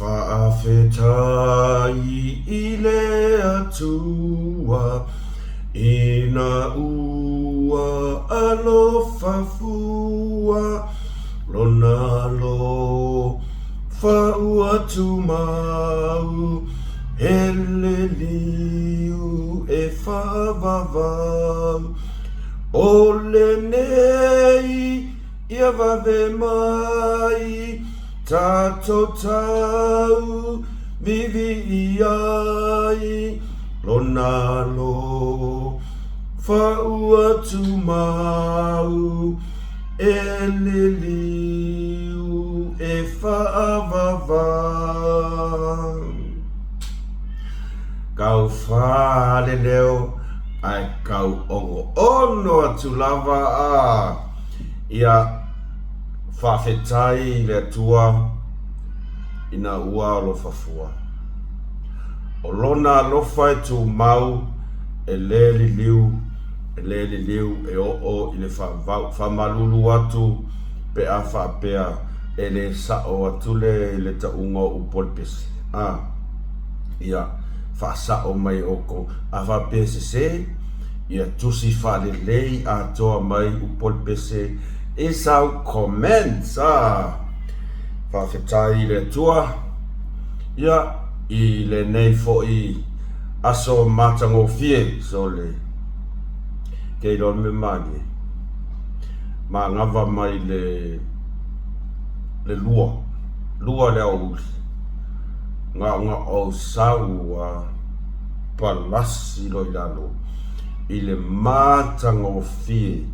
Faafetai i le Atua ina ua alofa fua Lona alofa ua tumau Hele liu e faavavau O lenei Ia vave mai tatou tau vivi ai Lona alofa ua tumau E liliu e faavavau. Kau whā le leo ae kau onoono atu lava a. Ia, faafetai i le Atua ina ua alofa fua. O Lona alofa e tumau, e le liliu, e le liliu e oo i le faavavau. Faamalulu atu pe a faapea e le sao atu le le tauga o upu a le pese. A, ia, faasao mai e outou. A faapea e sese, Ia tusi faalelei atoa mai upu o le pese i sau comments a! Faafetai i le Atua ia i lenei foi aso matagofie sole ke iloa le mea malie manava mai le le lua lua le aoauli gaogao sau a palasi loa i lalo i le matagofie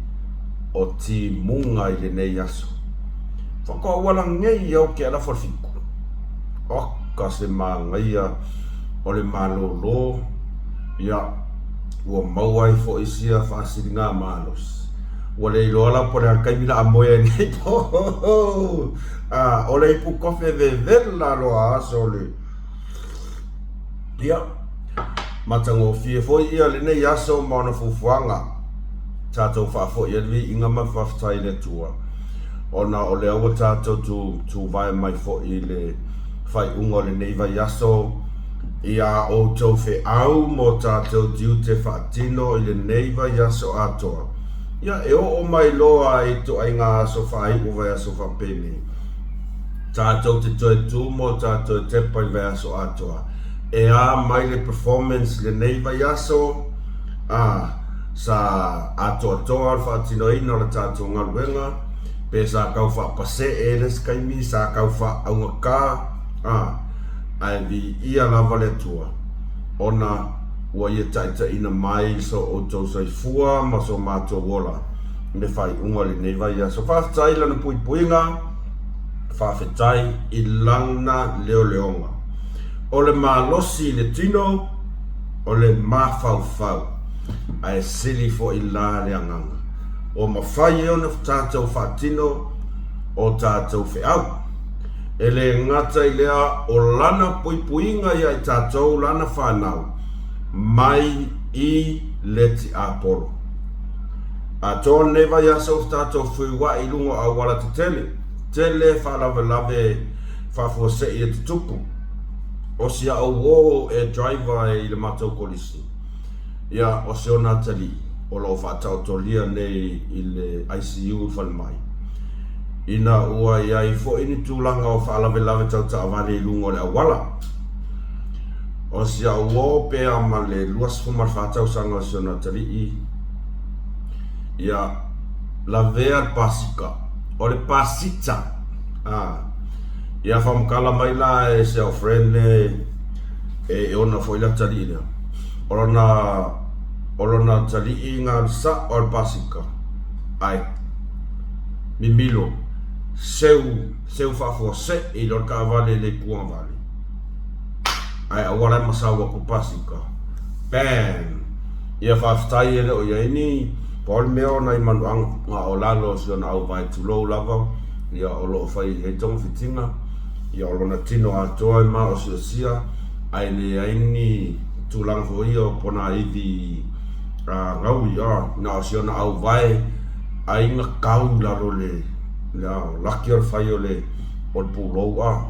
o timuga i lenei aso. Faatoa ua lagei au ke alafo le fiku. Oka se manaia o le malōlō, ia, ua maua ai foi sia faasiliga malosi. Ua le iloa la po o le a le taimi la a moe ai nei po. A, o le ipu kofe vevela loa aso le. Ia, matagofie foi ia lenei aso ma ona fuafuaga. Tatou faafoi ai le viiga ma le faafetai i le Atua, ona o lea ua tatou tu, tuvae mai foi i le faaiuga o lenei vaiaso i a outou feau ma o tatou tiute faatino i lenei vaiaso atoa. Ia, e oo mai loa i ituaiga aso faaiu o vaiaso faapenei, Tatou te toe tu mo tatou tepa i le vaiaso atoa. E a mai le performance lenei vaiaso? A, sa atoatoa le faatinoina o le tatou galuega, pe sa tau faapasee le isi taimi, sa tau faaaugata, a, ae viia lava le Atua, ona ua Ia taitaiina mai so outou soifua ma so matou ola i le faaiuga o lenei vaiaso. Faafetai i Lana puipuiga. Faafetai i lana leoleoga. O le malosi i le tino, o le mafaufau, ae sili foi la le agaga. Ua mafai e ona tatou faatino o tatou feau. E le gata i lea o lana puipuiga ia i tatou lana fanau mai i le tiapolo. Atoa lenei vaiaso o tatou feoai i luga o auala tetele, tele faalavelave faafuasei e tutupu. O si a'u uo e driver ai i le matou kolisi, ia, o si ona atalii o lo o faataotolia nei i le ICU i le falemai. Ina ua i ai foi ni tulaga o faalavelave tau taavale i luga o le auala. O si a'u uo pe a ma le 24 tausaga o si ona atalii, Ia, lavea le pasika. O le pasita. Ah. Ia faamatala mai la e si au friend le e ona foi le atalii lea. O lona o lona atalii na alu sao o le pasika. Ae mimilo seu seu faafuasei loa le taavale i le itu agavale. Ae aua la e masau atu pasika. Bam! Ia faafetai e le o i ai ni pau le mea o nai manuaga na o lalo o si ona auvae tulou lava ia o lo o fai i ai togafitiga ia o lona tino atoa e maosiosia ae leai ni tulaga foi ia o ponaivi a gaui a na o si ona auvae ai na kau i lalo le laki o le fai o le o le pulou a.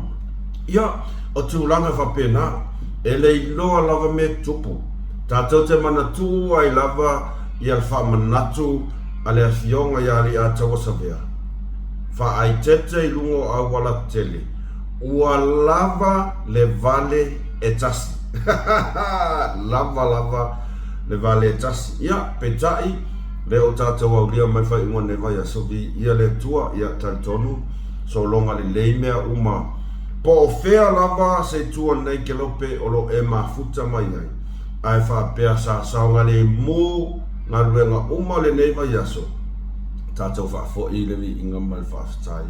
Ia, o tulaga faapena, e le iloa lava mea tupu. Tatou te manatu ai lava ia le faamanatu a le Afioga ia Aliiataua Savea, faaitete i luga o auala tele, ua lava le vale e tasi. Lava lava le vale e tasi. Ia, peitai, lea ua tatou aulia mai faaiuga o lenei vaiaso, viia le Atua, ia, talitonu, sologa lelei mea uma. Po o fea lava se itu o lenei kelope o lo o e mafuta mai ai, ae faapea sa saogalemu galuega uma o lenei vaiaso, tatou faafoi le viiga ma le faafetai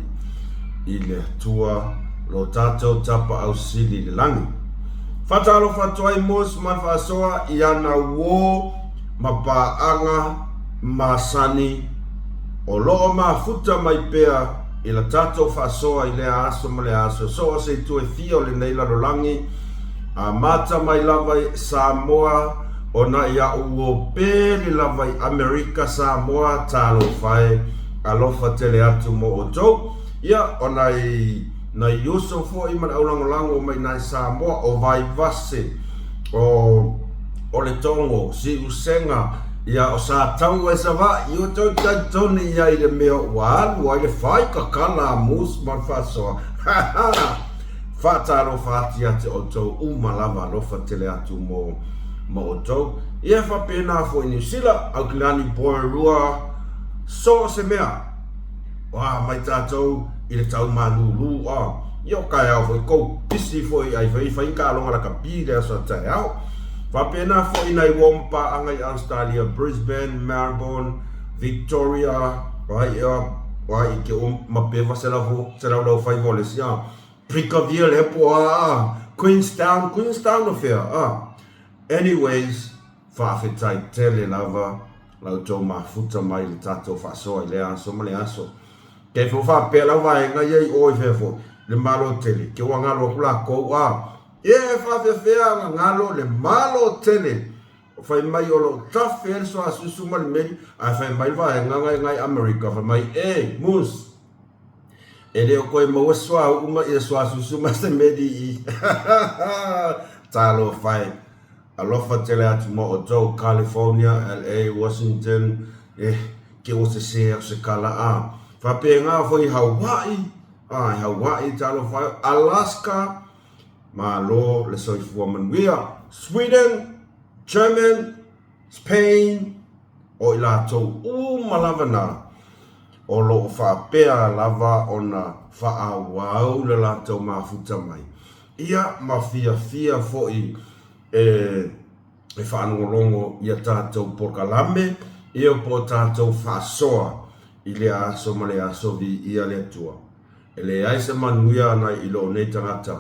i le Atua lo tatou Tapaau Sili i le lagi. Faatalofa atu ai Mos ma le faasoa i ana uo ma paaga masani o lo o mafuta mai pea i la tatou faasoa i lea aso ma lea aso so o se itu e fia o lenei lalolagi, amata mai lava i Samoa ona i a'u uo pele lava i Amerika Samoa talofa e alofa tele atu mo outou. Ia ona i nai uso foi ma le aulagolago mai nai Samoa o Vaivase o o Letogo, Siusega, ia o Sataua i Savaii, ua toe talitonu i ai i le mea ua alu ai le fai kakala a Moose ma le faasoa. Ha ha! Faatalofa atu ia te outou uma lava, alofa tele atu mo ma outou. Ia e faapena foi i Niu Sila, Aukilani, Poerua, so o se mea. Ua mai tatou i le tau malūlū a. Ia o taeao foi kou pisi foi ai fai fai taaloga lakapi i le aso a taeao. Faapena foi nai uo ma paaga i Australia, Brisbane, Melbourne, Victoria, o ai ea, o ai i ke o ma peva se lavo, se laulau fai vo le isi a. Brickaville he po a a, Queenstown, Queenstown o fea a. Anyways, faafetai tele lava la outou mafuta mai i le tatou faasoa i lea aso ma lea aso. Kei fo faapea lau vaega ia i o i fea foi, le Malo tele, ke ua galo atu lakou a. Ie e faafeafea ona galo le Malo tele. Fai mai o lo o tafe ai le suasusu ma le meli, ae fai mai le vaega ngai ngai Amerika, fai mai, e, Moose, e le o koe maua se suauu ma ia suasusu ma se meli i. Talofa e. Alofa tele atu ma outou, California, LA, Washington, eh, ke ua sesē aku se kala a. Faapena foi i Hawaii, a, i Hawaii, talofa e, Alaska, malo le soifua manuia. Sweden, German, Spain, o i latou uma lava na o lo o faapea lava ona faaauau le latou mafuta mai. Ia ma fiafia foi e e faalogologo i a tatou polokalame, ia po o tatou faasoa i lea aso ma lea aso viia le Atua. E leai se manuia ana i lou nei tagata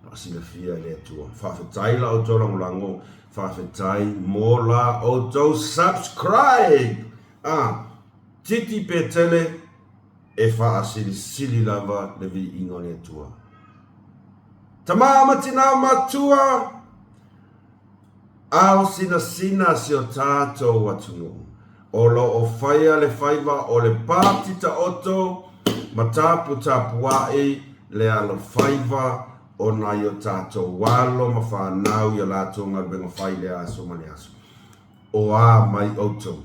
na o silafia e le Atua. Faafetai la outou lagolago, faafetai mo la outou subscribe! A, titi pe tele, e faasilisili lava le viiga o le Atua. Tama ma tina matua! Ao sinasina si o tatou atunuu, o lo o faia le faiva o le pati taoto ma taputapua'i le alofaiva o nai o tatou alo ma fanau i a latou galuega fai i lea aso ma lea aso. O a mai outou?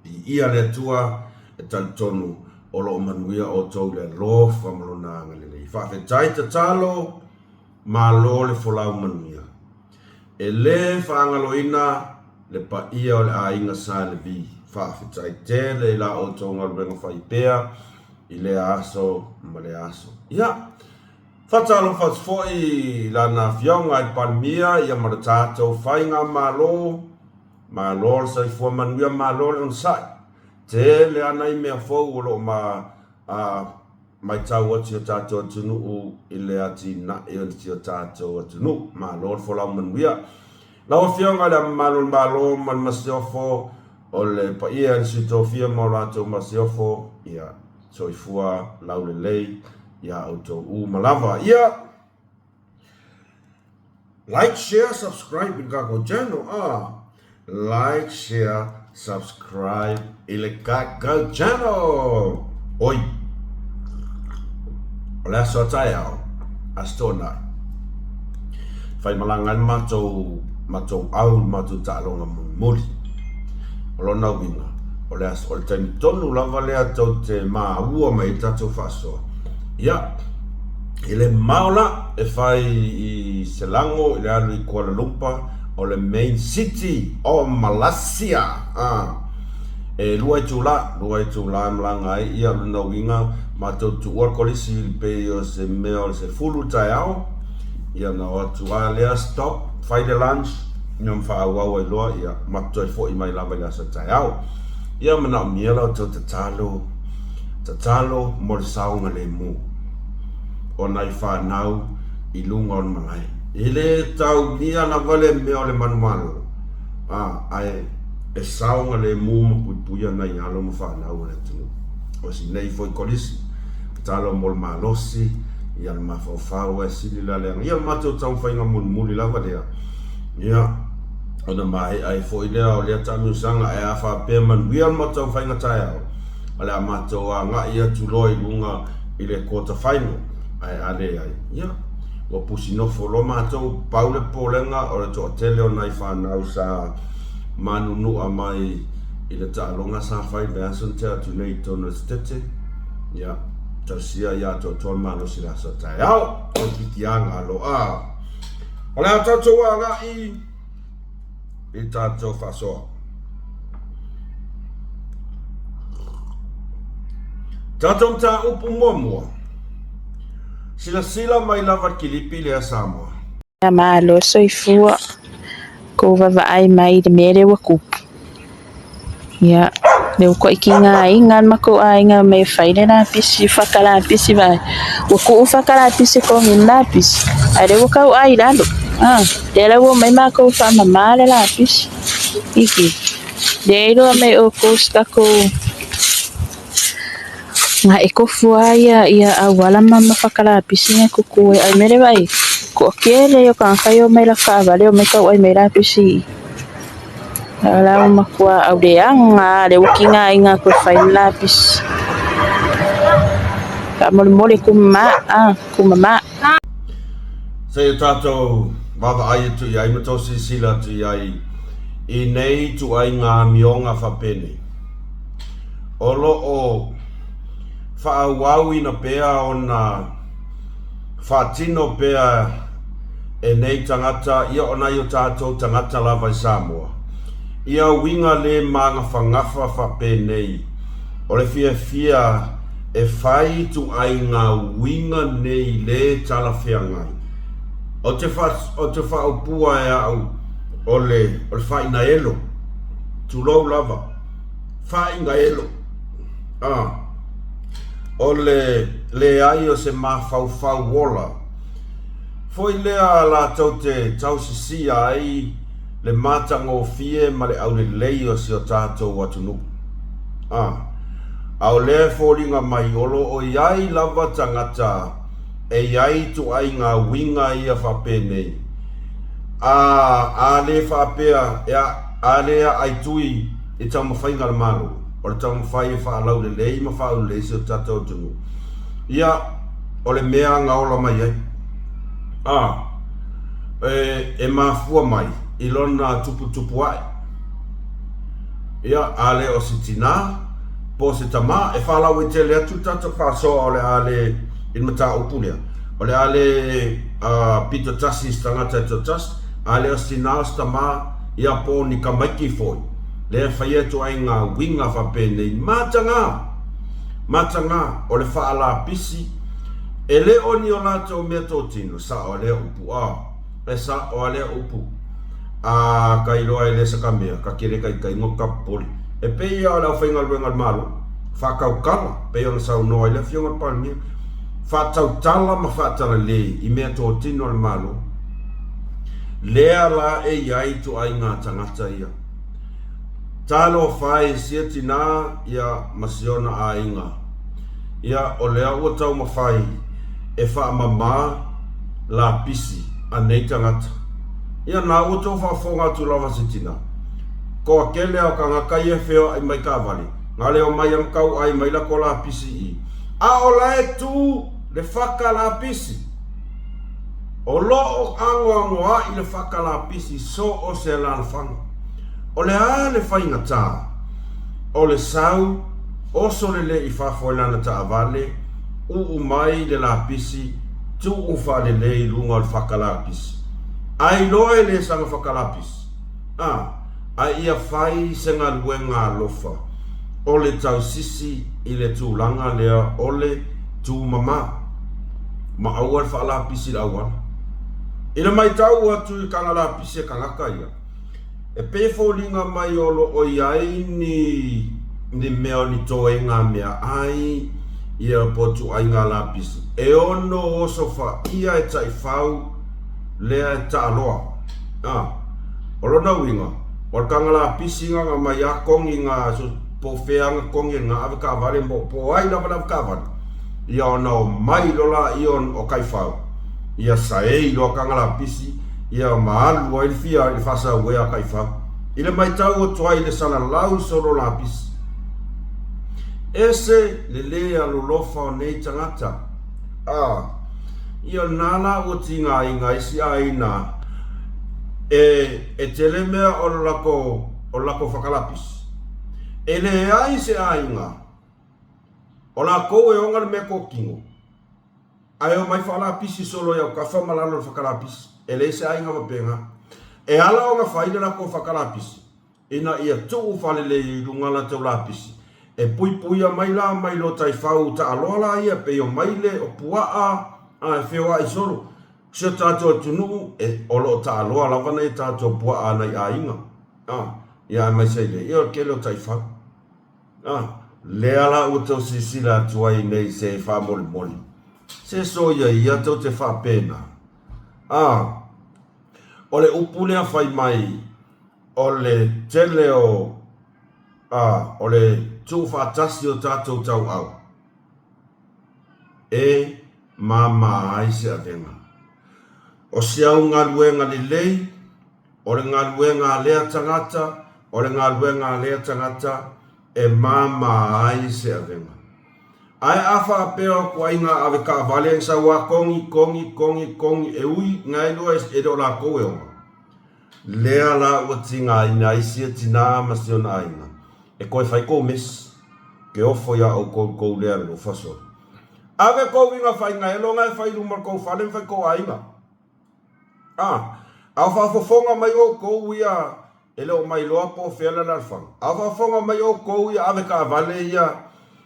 Viia le Atua, e talitonu o lo o manuia outou i le alofa ma Lona agalelei. Faafetai tatalo! Malo le folau manuia. E le faagaloina le paia o le aiga Sa Levi. Faafetai tele i la outou galuega fai pea i lea aso ma lea aso. Ia, faatalofa atu foi i lana Afioga i le Palemia ia ma le tatou Faigamalo. Malo le soifua manuia, malo le onosai. Tele lava nai mea fou o lo o ma a matau atu i o tatou atunuu i le atinae o si o tatou atunuu. Malo le folau manuia. Lau Afioga i le Mamalu o le Malo ma le Masiofo, o le paia i le Sui Tofia ma o latou Masiofo, ia, soifua laulelei iā outou uma lava. Ia! Like, share, subscribe i le tatou channel a. Like, share, subscribe i le tatou channel. Oi. O le aso a taeao. Aso Toonai. Faimalaga ai le matou, matou au i le matou taaloga mulimuli. O lona uiga, o le aso, o le taimi tonu lava lea tou te maua mai ai le tatou faasoa. Ia, e le mamao la e fai i Selago i le alu i Kuala Lumpur, o le main city o Malasia. A, e 2 itula, 2 itula e malaga ai. Ia, o lona uiga, matou tuua le kolisi i le pei o se mea o le 10 i le taeao, ia ona o atu lava lea stop, fai le lunch, ia ma faaauau ai loa, ia ma toe foi mai lava i le aso taeao. Ia manaomia la outou tatalo, tatalo mo le saogalemu o nai fanau i luga o le malae. E le taulia lava le mea o le manumalo, a, ae e saogalemu ma puipuia nai alo ma fanau o le atunuu. O si nei foi kolisi, tatalo mo le malosi, ia le mafaufau ae sili la le aga. Ia o le matou taumafaiga mulimuli lava lea, ia, ona maea ai foi lea o lea taamilosaga. Ae a faapea manuia le matou taumafaiga taeao, o le a matou agai atu loa i luga i le quarter final. Ae a leai, ia, ua pusi nofo loa matou, pau le popolega o le toatele o nai fanau sa manunua mai i le taaloga sa fai i le vaiaso na tea atu nei i totonu o le Setete. Ia, talosia ia atoatoa le malosi i le aso a taeao. O Kikiaga aloa. O le a tatou agai i tatou faasoa. Tatou mataupu muamua. Silasila mai lava le kilipi lea Samoa. Malo soifua kou vaavaai mai i le mea lea ua tupu. Ia, lea ua toaikiga aiga le matou aiga mai e fai le lapisi, faka lapisi vaai. Ua tuu faka lapisi e togi le lapisi, ae lea ua tau ai i lalo. Ah, lea la ua omai matou e faamama le lapisi. Iki, lea iloa mai outou se tatou Na e kofu lava ia ia auala ma ma faka lapisi na e tutu ai. A o le mea lea e vaai ai, toatele ia o tagata ia e omai i latou taavale omai tauai mai lapisi i i. A o la ua matua auleaga lava, lea ua tigaina atu e fai le lapisi. Faamolemole tumama, tumama. Se i tatou vaavaai atu i ai ma tou silasila atu i ai i nei ituaiga amioga faapenei. O lo o faaauauina pea ona faatino pea e nei tagata, ia o nai o tatou tagata lava i Samoa, ia uiga le magafagafa faapenei o le fiafia e fai ituaiga uiga nei le talafeagai. Ou te, ou te faaupua e au o le, o le faainaelo, tulou lava, faainaelo, a, o le leai o se mafaufau ola foi lea latou te tausisia ai le matagofie ma le aulelei o si o tatou atunuu. A, a o lea e foliga mai o lo o i ai lava tagata e i ai ituaiga uiga ia faapenei, a, a le faapea e a, a le aaitui i taumafaiga a le Malo, o le taumafai e faalaulelei ma faaulelei si o tatou atunuu, ia, o le mea na ola mai ai. A, e, e mafua mai i lona tuputupu ae. Ia, a le o se tinā, po o se tamā, e faalauaitele atu le tatou faasoa o le a le, i le mataupu lea, o le a le uh, pito tasi i se tagata e toatasi, a le o se tinā o se tamā, ia po o ni tamaiti foi, lea e faia ituaiga uiga faapenei, matagā, matagā, o le faalapisi, e le o ni o latou meatotino, sao a lea upu, a. E sa'o a lea upu, a ka iloa e le sa ka mea, ka kele kaitainga o ka popole. E pei ia o le aufaigaluega a le Malo, faatautala, pei ona saunoa ai le Afioga i le Palemia, faatautala ma faatalale i meatotino a le Malo. Lea la e i ai ituaiga tagata ia. Talofa e sia tinā ia ma si ona aiga. Ia, o lea ua taumafai e faamama lapisi a nei tagata. Ia, na ua tou faafofoga atu lava se tina. Toatele a o tagata ia e feoai mai taavale, na leo mai a ma tauai mai lako lapisi i. A o la e tu le faka lapisi. O lo o agoagoaʻi le faka lapisi so o se alaalafaga. O le a le faigatā? O le sau, oso le le i fafo i lana taavale, uu mai le lapisi, tuu faalelei i luga o le faka lapisi. A iloa e le saga faka lapisi, a, a ia fai se galuega alofa o le tausisi i le tulaga lea o le tumama ma aua le faalapisi i le auala. I le matau atu i kaga lapisi a tagata ia, e pei e foliga mai o lo o i ai ni ni mea o ni toega meaai ia po o ituaiga lapisi e ono osofaia e taifau lea e taaloa. A, o lona uiga, o le kaga lapisi ga mai a kongi ga so po fea ga kongi ga ave taavale mo po ai lava le ave taavale ia ona o mai loa laia o taifau ia saei loa kaga lapisi ia ma alu ai le fia i le faasauea a taifau i le matau atu ai i le salalau solo lapisi. Ese le le alolofa o nei tagata. A, ia lena la ua tigaina ai si aiga e, e tele mea o le latou, o le latou fakalapisi. E leai se aiga o latou e ona le meatotino, ae omai faalapisi solo i autafa ma lalo o le fakalapisi. E leai se aiga faapena. E ala ona fai le latou fakalapisi, ina ia tuu faalelei i luga latou lapisi, e puipuia mai la mai lo taifau taaloa la ia pei o maile, o puaa, a e feoai solo. Si o tatou atunuu, e, o lo o taaloa lava nai a tatou puaa a nai aiga, a, ia aemaise ai le, ia o le tele o taifau. A, lea la ua tau silasila atu ai nei se faamolemole, se soia ia tou te faapena. A, o le upu lea fai mai, O le tele o, a, o le tuufaatasi o tatou tauau e māmā ai se avega. O si au galuega lelei, o le galuega a lea tagata, o le galuega a lea tagata e māmā ai se avega. Ae a faapea o ituaiga ave taavale sau a kongi, kongi, kongi, kongi e ui na iloa e le o latou e ona. Lea la ua tigaina ai sia tinā ma si ona aiga, e toe fai kou mesi, ke ofo iā ʻoukou kou lea alofa solo. Ave kou uiga faiga e loga e fai i luma o kou fale ma fai kou aiga. A, a o faafofoga mai ʻoukou ia e le o mailoa po o fea le alaalafaga, a o faafofoga mai ʻoukou ia ave taavale ia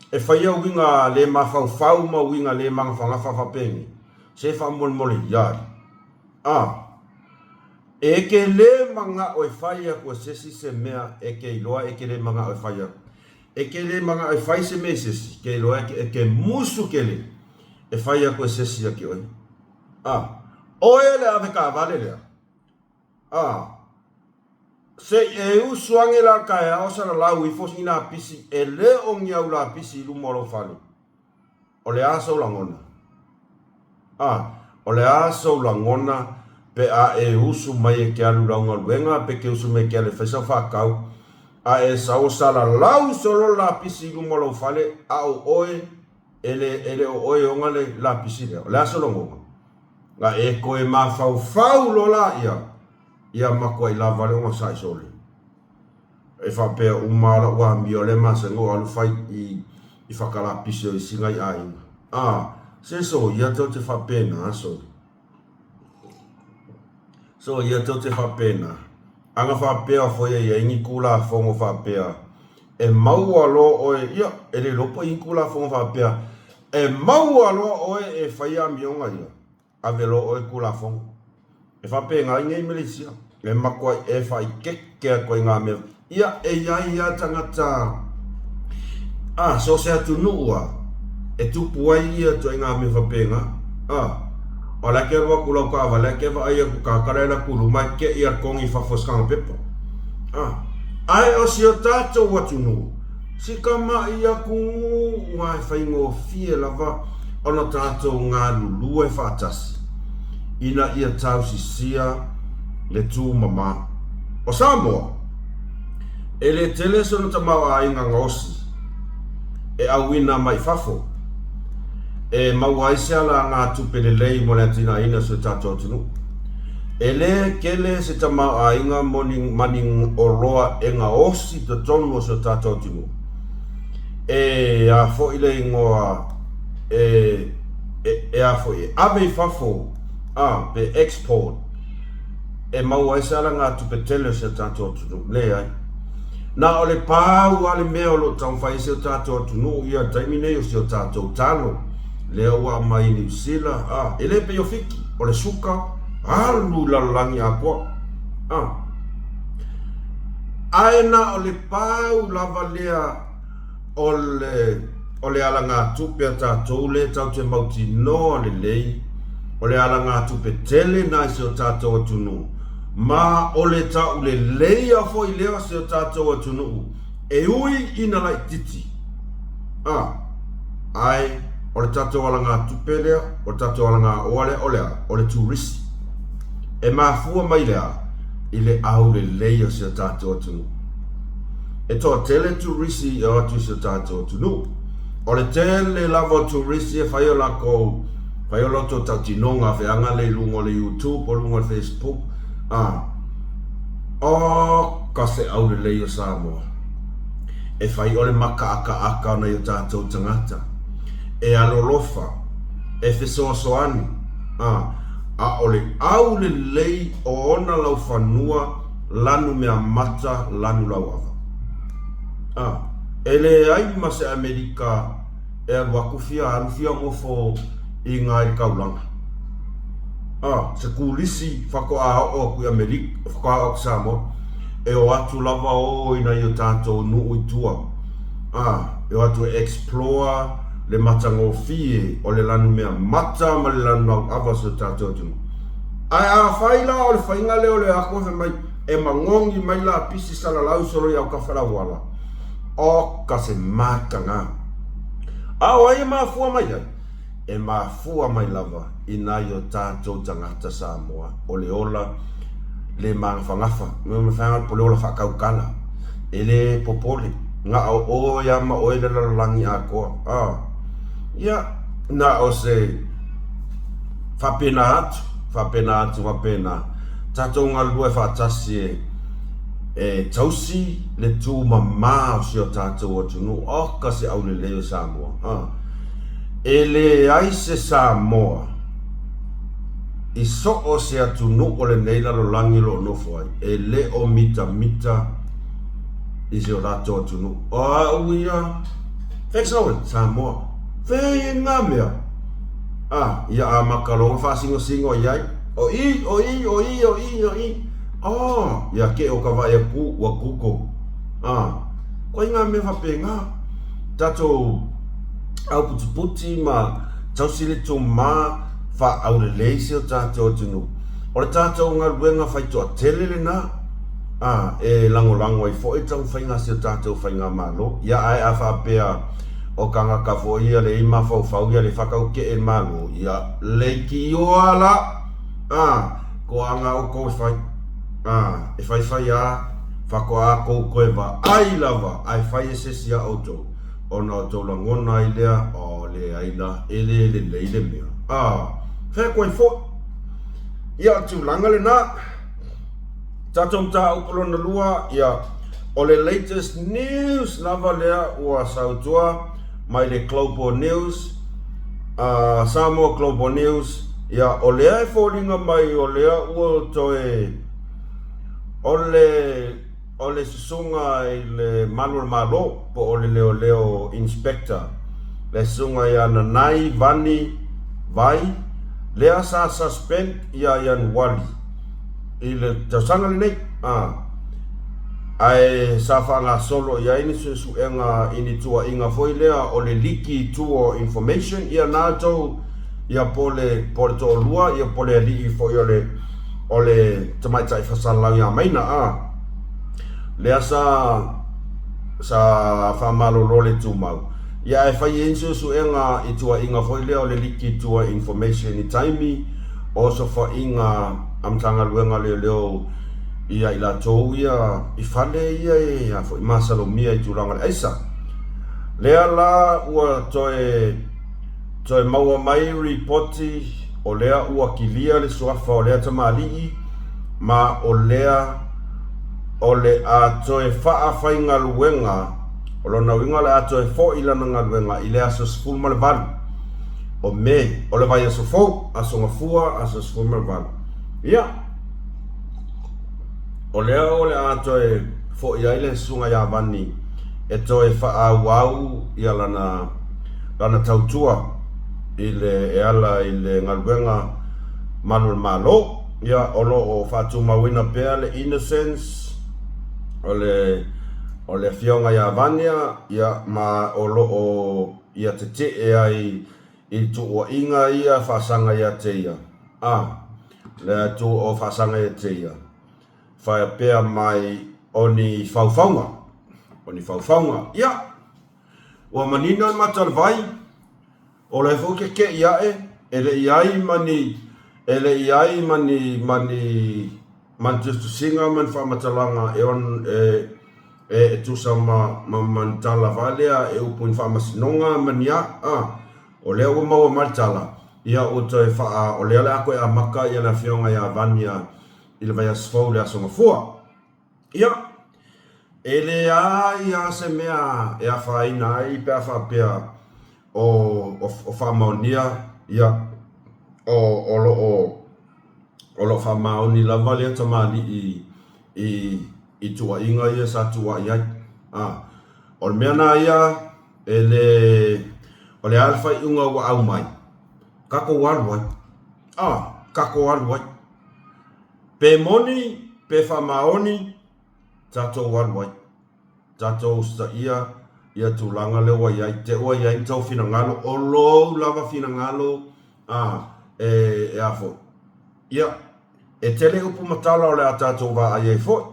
e faia uiga le mafaufau ma uiga le magafagafa faapenei, se faamolemole ia alii. A. E ke lē manaʻo e fai aku e sesi se mea e ke iloa e ke lē manaʻo e fai aku. E ke lē manaʻo e fai se mea i sesi, ke iloa e ke, e ke musu kele e fai aku e sesi ia ke ʻoe. A. ʻOe le ave taavale lea. A. Se i e usu ane la taeao salalau ifo i nā pisi e lē o ni au lapisi i luma o lou fale. O le a sou lagona? A, o le a sou lagona pe a e usu mai e ke alu lau galuega pe ke usu mai e ke alu e fai sau faatau, a e sau o salalau solo le lapisi i luma o lou fale, a o oe e le, e le o oe e ona le lapisi lea. O le a sou lagona? Na e toe mafaufau loa laia, ia matuai lava le ogasai sole. E faapea uma lava lau amio lea masani o alu fai i i whakalapisi o isi ngai aiga. A, se so ia tou te faapena sole. So ia tou te faapena. Ana faapea foi e iai ni Tulafono faapea e maua loa oe, ia, e le iloa po o i ai ni Tulafono faapea e maua loa oe e fai amioga ia. Ave loa oe Tulafono. E faapena ai nei Meleisia. E matuai e faaikeke atu ai ngā mea. Ia, e i ai lava tagata, a, so o se atunuu lava, e tupu ai ia ituaiga mea faapena. A, o la e ke alu atu lau taavale ae ke vaai atu tagata la e alu atu i luma e keʻi a le togi i fafo e se kaga pepa. A, ae o si o tatou atunuu, Si tamaʻi atunuu a e faigofie lava ona tatou galulue faatasi ina ia tausisia le tumama. O Samoa, e le tele sona tamaoaiga gaosi e auina mai fafo. E maua ai se alagatupe lelei mo le atinaeina o si o tatou atunuu. E le tele se tamaoaiga mo ni ma ni oloa e gaosi i totonu o si o tatou atunuu. E a foi le igoa e, e, e a foi, e ave i fafo, a, pe export, e maua ai se alagatupe tele o si o tatou atunuu. Leai. Na o le pau lava le mea o lo o taumafai ai si o tatou atunuu ia taimi nei o si o tatou talo lea ua aumai i Niu Sila, a, e le pei o Fiti, o le suka, alu i lalolagi atoa, a. Ae na o le pau lava lea o le, o le alagatupe a tatou lea tatou te mautinoa lelei, o le alagatupe tele na i si o tatou atunuu, ma o le tauleleia foi lea o si o tatou atunuu e ui ina laititi. A, ae o le tatou alagatupe lea, o le tatou alagaoa lea, o le a? O le turisi. E mafua mai i le a? I le aulelei o si o tatou atunuu. E toatele turisi e o atu i si o tatou atunuu. O le tele lava o turisi e fai o lakou, fai o latou tautinoga feaga le i luga o le YouTube o luga o le Facebook, a, oka se aulelei o Samoa. E fai o le makaakaaka o nai o tatou tagata. E alolofa, e fesoasoani, a, a o le aulelei o ona laufanua lanu meamata lanu lauava. A, e leai ma se Amerika e alu aku fia alu fia nofo i ga i le taulaga. A, se kulisi faatoa oo atu i Amerika, faatoa oo atu i Samoa, e o atu lava o i nai o tatou nuu i tua. A, e o atu e explore le matagofie o le lanu meamata ma le lanu lauava o si o tatou atunuu. Ae afai la o le faiga lea o le atu fai mai e magogi mai lapisi salalau solo i autafa le auala, oka se mataga. A o ai e mafua mai ai? E mafua mai lava i nai o tatou tagata Samoa o le ola le magafagafa, po o le ola faatautala, e le popole, na o oe lava ma oe le lalolagi atoa. Ia, na o se faapena atu, faapena atu faapena, tatou galulue faatasi e e tausi le tumama o si o tatou atunuu, oka se aulelei o Samoa. A. E leai se Samoa i so o se atunuu o lenei lalolagi o lo o nofo ai, e le o mitamita i si o latou atunuu. O au ia, Fexoe, Samoa. Fea i ngā mea? A, ia amata loa ona faasingosingo i ai. O i, o i, o i, o i, o i. Oh, ia ke o ka vaai aku ua Google. A, koe ngā mea faapena. Tatou auputiputi ma tausi le tumā faaaulelei si o tatou atunuu. O le tatou galuega faitoatele lena, a, e lagolago ai foi le taumafaiga a si o tatou faigamalo. Ia ae a faapea o tagata foi ia le i mafaufau ia le whakaukee le Malo, ia leikioa la, a, ko anga oukou e whai, a, e whaiwhai a, whakoa a kou koe vaai lava, ae whai e se isi a outou, ona o tou lagona ai lea, o leai la, e le lelei le mea. A, whea koe foi? Ia, o tulaga lena. Tatou mataupu lona lua, ia, o le latest news lava lea ua sautua mai le Global News, Samoa Global News, ia, o lea e foliga mai o lea ua toe, o le, o le susuga i le Malu o le Malo, po o le Leoleo Inspector, le susuga ia Nanai Vani Vai, lea sa suspend ia Ianuali i le tausaga lenei, a, ae sa faagasolo i ai ni suesuega i ni tuuaiga foi lea o le liki i tua o information, ia na tou, ia po o le, po o le toalua, ia po o le alii foi o le, o le tamaitai faasalalau ia Maina, a, lea sa, sa faamalolo le tumau. Ia ae fai ai ni suesuega i tuuaiga foi lea o le liki i tua information i taimi o osofaiga a Matagaluega o Leoleo ia i latou ia i fale ia e a foi masalomia i tulaga o le aisa. Lea la ua toe Toe maua mai ripoti o lea ua kilia le suafa o lea tamalii ma o lea o le a toe faafaigaluega, o lona uiga o le a toe foi lana galuega i le aso 18 o Me, o le vaiaso fou, Aso Gafua, aso 18. Ia, o lea o le a toe foi ai le Susuga ia Vani e toe faaauau ia lana lana tautua i le e ala i le galuega malu o le Malo. Ia, o lo o faatumauina pea le innocence o le o le Afioga ia Vania, ia, ma o lo o ia tetee ai i tuuaiga ia faasaga ia te ia, a, le tu o faasaga ia te ia, faapea mai o ni faufauga, o ni faufauga. Ia, ua manino le mata o le vai, o lea foi keke'i ae, e le i ai ma ni, e le i ai ma ni, ma ni, ma ni tusitusiga ma ni faamatalaga e, e, e tusa ma, ma, ma ni tala valea e upu i ni faamasinoga ma ni a, a, o lea ua maua mai le tala, ia ua toe faa, o lea o le a toe amata ia le afioga ia Vania i le vaiaso fou i le Aso Gafua. Ia, e leai lava se mea e afaina ai pe a faapea o, o, o faamaonia, ia, o, o lo o, o lo o faamaoni lava lea tamalii i, i tuuaiga ia sa tuuai ai. A, o le mea lena ia, e le, o le a le faaiuga ua aumai, tatou alu ai. A, tatou alu ai. Pe moni, pe faamaoni, tatou alu ai. Tatou usitaia ia tulaga lea ua i ai. Te ua i ai ni tou finagalo, o lou lava finagalo, a, e, e a foi. Ia, e tele upu ma tala o le a tatou vaai ai foi.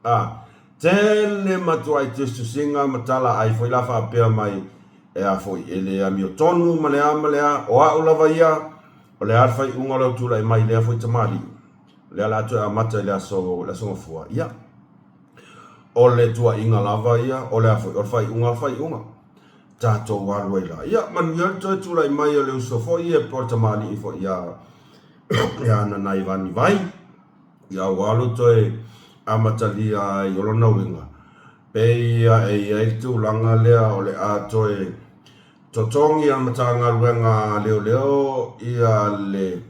A, tele matuai tusitusiga ma tala ai foi la faapea mai, e a foi, e le amiotonu ma le a ma le a, o au lava ia, O le a le faaiuga o lau tulai mai i lea foi tamalii? O lea o le a toe amata i le aso, le aso Gafua. Ia, o le tuuaiga lava ia, o le a foi, o le faaiuga o le faaiuga. Tatou alu ai la. Ia, manuia le toe tulai mai o le uso foi ia po o le tamalii foi ia, ia Nanaivani Vai. Ia ua alu toe amatalia ai o lona uiga, pei ia e i ai le tulaga lea o le a toe Totogi a le Matagaluega a Leoleo ia le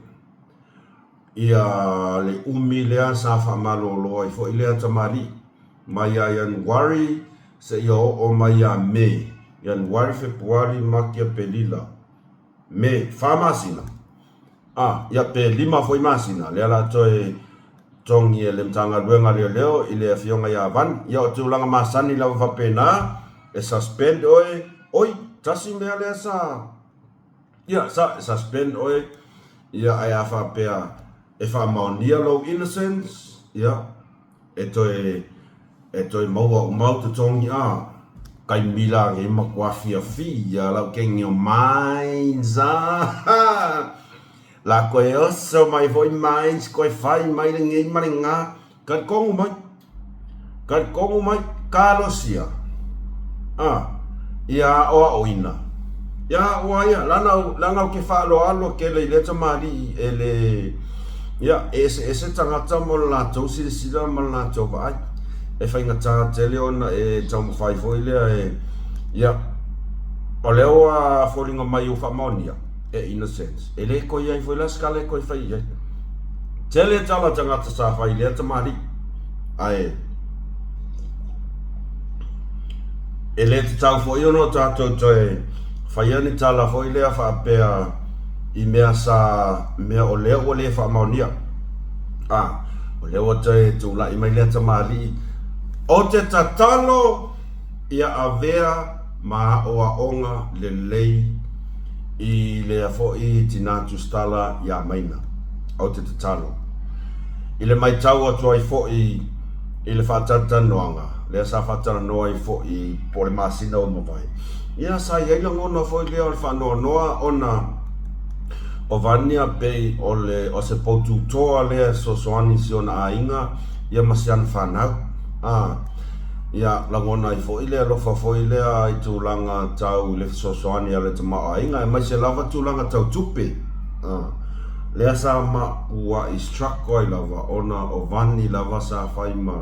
ia le umi lea sa faamalolo ai foi lea tamalii mai ia Ianuari seia oo mai ia Me, Ianuari, Fepuari, Mati, Aperila, Me, fa masina. A, ia pe lima foi masina lea la toe totogi e le Matagaluega a Leoleo i le Afioga ia Van. Ia o tulaga masani lava faapena, e suspend oe, oi, tasi mea lea sa, ia, sa suspend oe, ia ae a faapea e faamaonia lou innocence, ia, E toe e toe maua uma au totogi a kai mila nge matua fiafia lau kenge o mines a la koe oso mai foi mines koe fai mai le ngei ma le nga talikongu mai talikongu mai kalosia a ia aʻoaʻoina ia aʻoa ia lana lana ou te faaaloalo tele i lea tamalii e le ia e eseese tagata mo le latou silasila ma le latou vaai e faigata tele ona e taumafai foi lea e ia o lea ua foliga mai ua faamaonia e innocent e le toe i ai foi la se tala e toe fai i ai tele tala tagata sa fai i lea tamalii ae E le tatau foi ona o tatou toe faia ni tala foi lea faapea i mea sa mea o lea ua le faamaonia. A, o lea ua toe tulai mai lea tamalii. O te tatalo ia avea ma aoaoga lelei i lea foi tina tusitala ia Maina. Ou te tatalo. I le matau atu ai foi i le faatalatalanoaga, lea sa faatalanoa ai foi po o le masina ua mavae, ia sa i ai lagona foi lea o le faanoanoa ona o Vania pei o le o se poututoa lea e fesoasoani i si ona aiga ia ma si ana fanau. A, Ia, lagona ai foi le alofa foi lea i tulaga tau i le fesoasoani a le tamaoaiga, aemaise lava tulaga tau tupe. A, lea sa makua'i struggle ai lava ona o Vani lava sa fai ma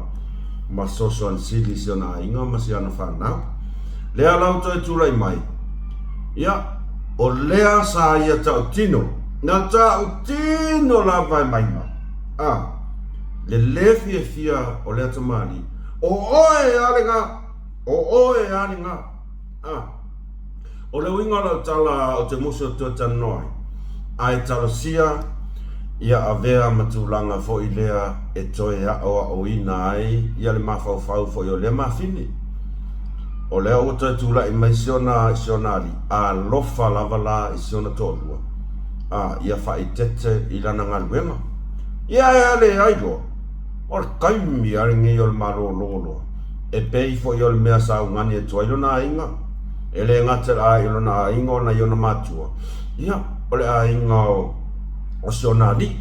ma fesoasoani sili i si ona aiga ma si ana fanau. Lea la ua toe tulai mai, ia, o lea sa ia tautino, na tautino lava e maiga, a, le lē fiafia o lea tamalii, O oe a le ga! O oe a le ga! A. O le uiga o lau tala ou te musu atu e talanoa ai, ae talosia ia avea ma tulaga foi lea e toe aoaoina ai ia le mafaufau foi o lea mafine. O lea ua toe tulai mai si ona si ona alii, alofa lava la i si ona toalua, a ia faaeteete i lana galuega. Ia ae a leai loa, O le taimi lava lenei o le malolo loa, e pei foi o le mea sa ugani atu ai lona aiga, e le gata i le i lona aiga ona i ona matua, ia, o le aiga o si ona alii.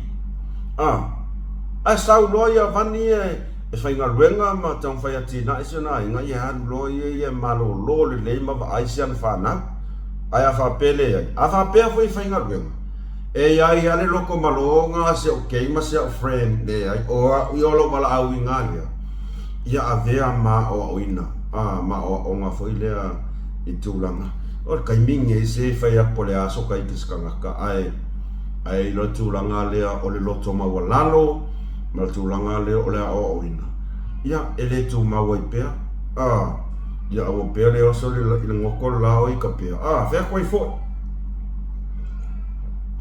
A, ae sau loa ia Vani ia e faigaluega ma taumafai e atinae si ona aiga, ia e alu loa ia ia e malolo lelei ma vaai si ana fanau. Ae a faapea e leai, a faapea foi e faigaluega, E i ai a le loko maloga a si a'u kei ma si a'u friend, leai, o a'u ia o lou valaauina lea, ia avea ma aoaoina, a, ma aoaoga foi lea i tulaga. O le taimi nei se fai atu po o le a so taiti se tagata, ae, ae i le tulaga lea o le loto maualalo ma le tulaga lea o le aoaoina, ia, e le tumau ai pea, a, ia aua pea le oso i le goto le la o ita pea, a, fai atu ai foi.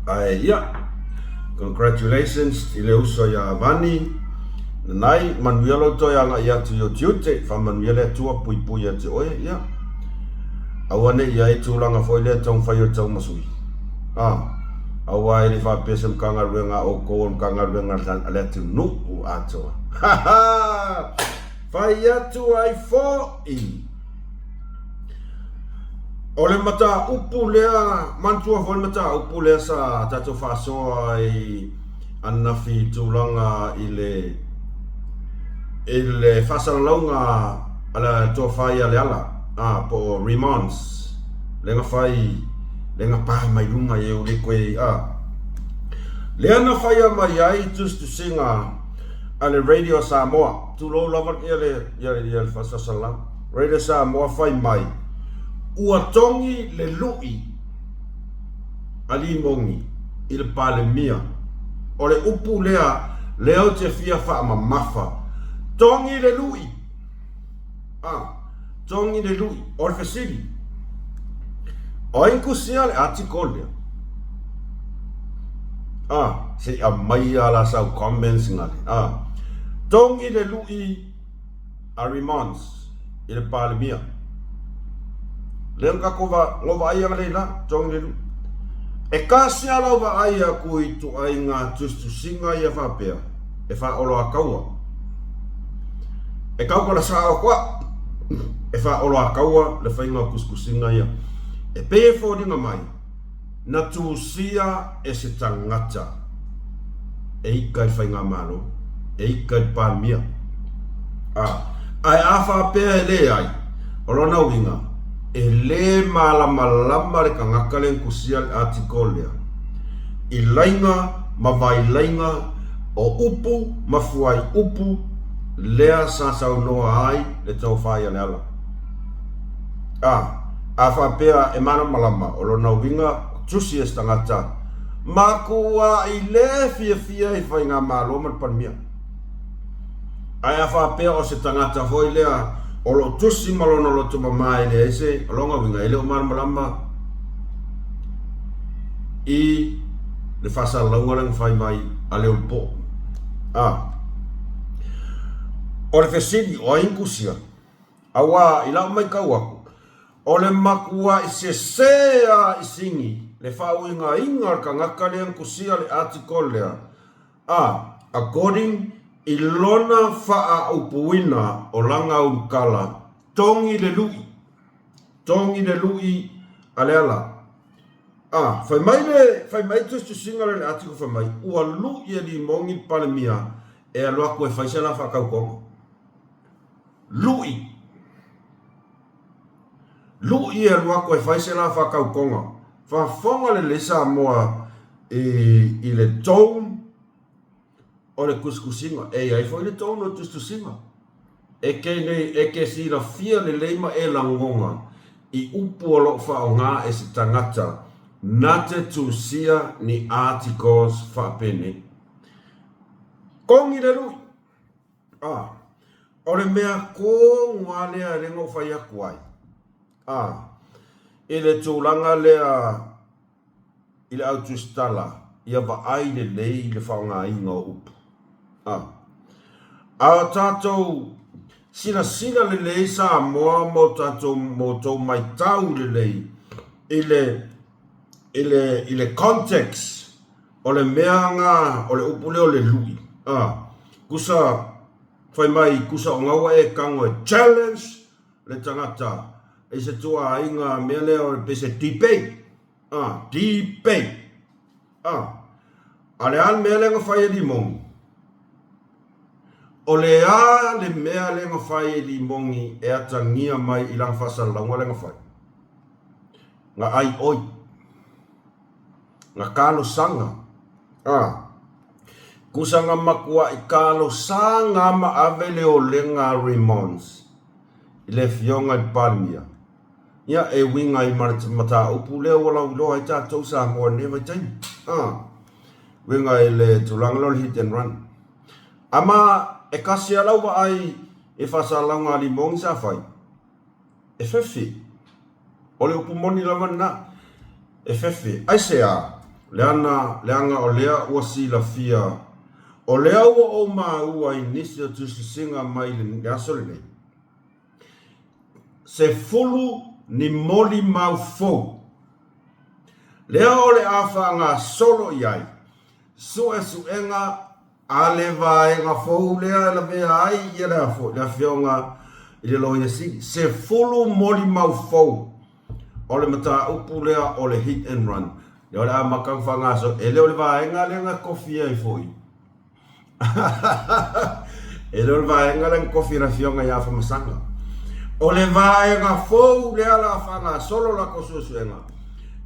Ae ia, congratulations i le uso ia Vani, Nanai, manuia lou toe agai atu i ou tiute, faamanuia le Atua, puipui ia te oe, ia. Aua ne i i ai tulaga foi lea e taumafai o le taumasui. A, aua e le faapea se Matagaluega a outou o le Matagaluega a le atunuu atoa. Ha ha! Fai atu ai foi! O le mataupu lea, manatua foi le mataupu lea sa tatou faasoa ai ananafi i tulaga i le i le faasalalauga a le tofa ia Leala, a, po o Remonds, lea na fai, lea na pa mai luga i e le koe, a. Lea na faia mai ai tusitusiga a le Radio Samoa, tulou lava ia le, ia le faasalasalau. Radio Samoa fai mai, ua togi le lui a Limogi i le Palemia. O le upu lea, lea ou te fia faamamafa. Togi le lui! A, togi le lui. O le fesili, o ai kusia le article lea? A, se i aumaia la sau comments ngale. A, togi le lui a Remons i le Palemia. Lea na tatou va, no vaai ana lei la, togi le lui. E kasi a lau vaai aku i ituaiga tusitusiga ia faapea, e faaoloataua. E tautala sao atu au, e faaoloataua le faiga o tusitusiga ia. E pei e foliga mai, Na tusia e se tagata e ika i Faigamalo, e ika i Palemia. A, ae a faapea e leai, o lona uiga, e le malamalama le tagata lea na tusia le article lea i laiga ma vailaiga o upu ma fuaiupu lea sa saunoa ai le tofa ia Leala. A, a faapea e malamalama, o lona uiga, tusi e se tagata, makuaʻi le fiafia i Faigamalo ma le Palemia. Ae a faapea o se tagata foi lea o lo o tusi ma lona loto mama e leai se, o lona uiga, e le o malamalama i le faasalalauga lea na fai mai a Leulupoʻo. A, o le fesili, o ai na tusia? Auā, i lau maitau aku, o le makuaʻi sesē a i sigi le faauigaina o le tagata lea na tusia le article lea, a according i lona faaupuina o lana ulukala, togi le lui, togi le lui a Leala. A, fai mai le, fai mai tusitusiga lea i le article fai mai, ua lui e Limogi le Palemia e alu atu e fai se la faatautoga. Lui. Lu'i e alu aku e fai se la faakaukoga. Faafofoga lelei Samoa i, i le tone o le tusitusiga. E i ai foi le tone o le tusitusiga. E ke nei, e ke silafia lelei ma e lagona i upu o lo o faaaoga e se tagata na te tusia ni articles faapenei. Kogi le lui! A, o le mea tonu lava lea lea na ou fai atu ai, a, i le tulaga lea i le au tusitala, ia vaai lelei i le faaaogaina o upu. A, a o tatou silasila lelei Samoa ma o tatou, ma outou matau lelei i le, i le, i le context O le mea nga o le upu lea o le lui, a, kusa fai mai kusa o nga ua e tago e challenge le tagata i se tuaaiga mea lea o pei se debate, a, debate, a. A le a le mea lea na fai e Limogi? O le a le mea lea na fai e Limogi e atagia mai i lana faasalalauga lea na fai? Na ai oi. Na talosaga, a. Kusa na matuaʻi talosaga ma ave le olega a Raymond's i le afioga i le Palemia, ia e uiga ai ma le mataupu lea ua lauiloa ai tatou Samoa i lenei vaitaimi, a. Uiga i le tulaga lea o le hit and run. A ma e kasi a lau vaai i faasalalauga a Limogi sa fai, E fefe. O le upu moni lava lena. E fefe. Aisea? Leana, leaga o lea ua silafia, o lea ua ou maua i nisi o tusitusiga mai le aso lenei, 10 ni molimau fou, lea o le a faagasolo i ai suesuega A le vaega fou lea e lavea ai ia le le afioga i le Loia Sili, 10 molimau fou o le mataupu lea o le hit and run, lea o le amata ona faagasolo, e le o le vaega lea na tofi ai foi. E le o le vaega lea na tofi e le afioga ia Afamasaga. O le vaega fou lea o le a faagasolo latou suesuega,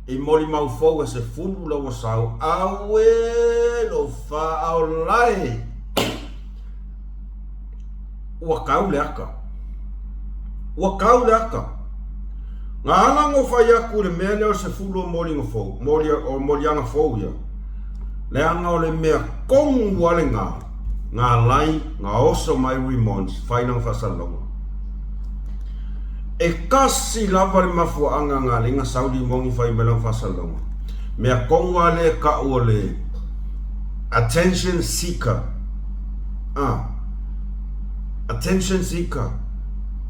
I molimau fou e 10 la ua sau, auē lou faaolae! Ua tau le ata. Ua tau le ata. Na ala ona ou fai atu i le mea lea o le 10 o moliga fou, moli, o moliaga fou ia, leaga o le mea tonu lava lena na ala ai na oso mai Remons fai lana faasalalauga. E tasi lava le mafuaaga na alai na sau Limogi fai mai lana faasalalauga. Mea tonu lava lea e tau o le attention seeker. Ah. Attention seeker.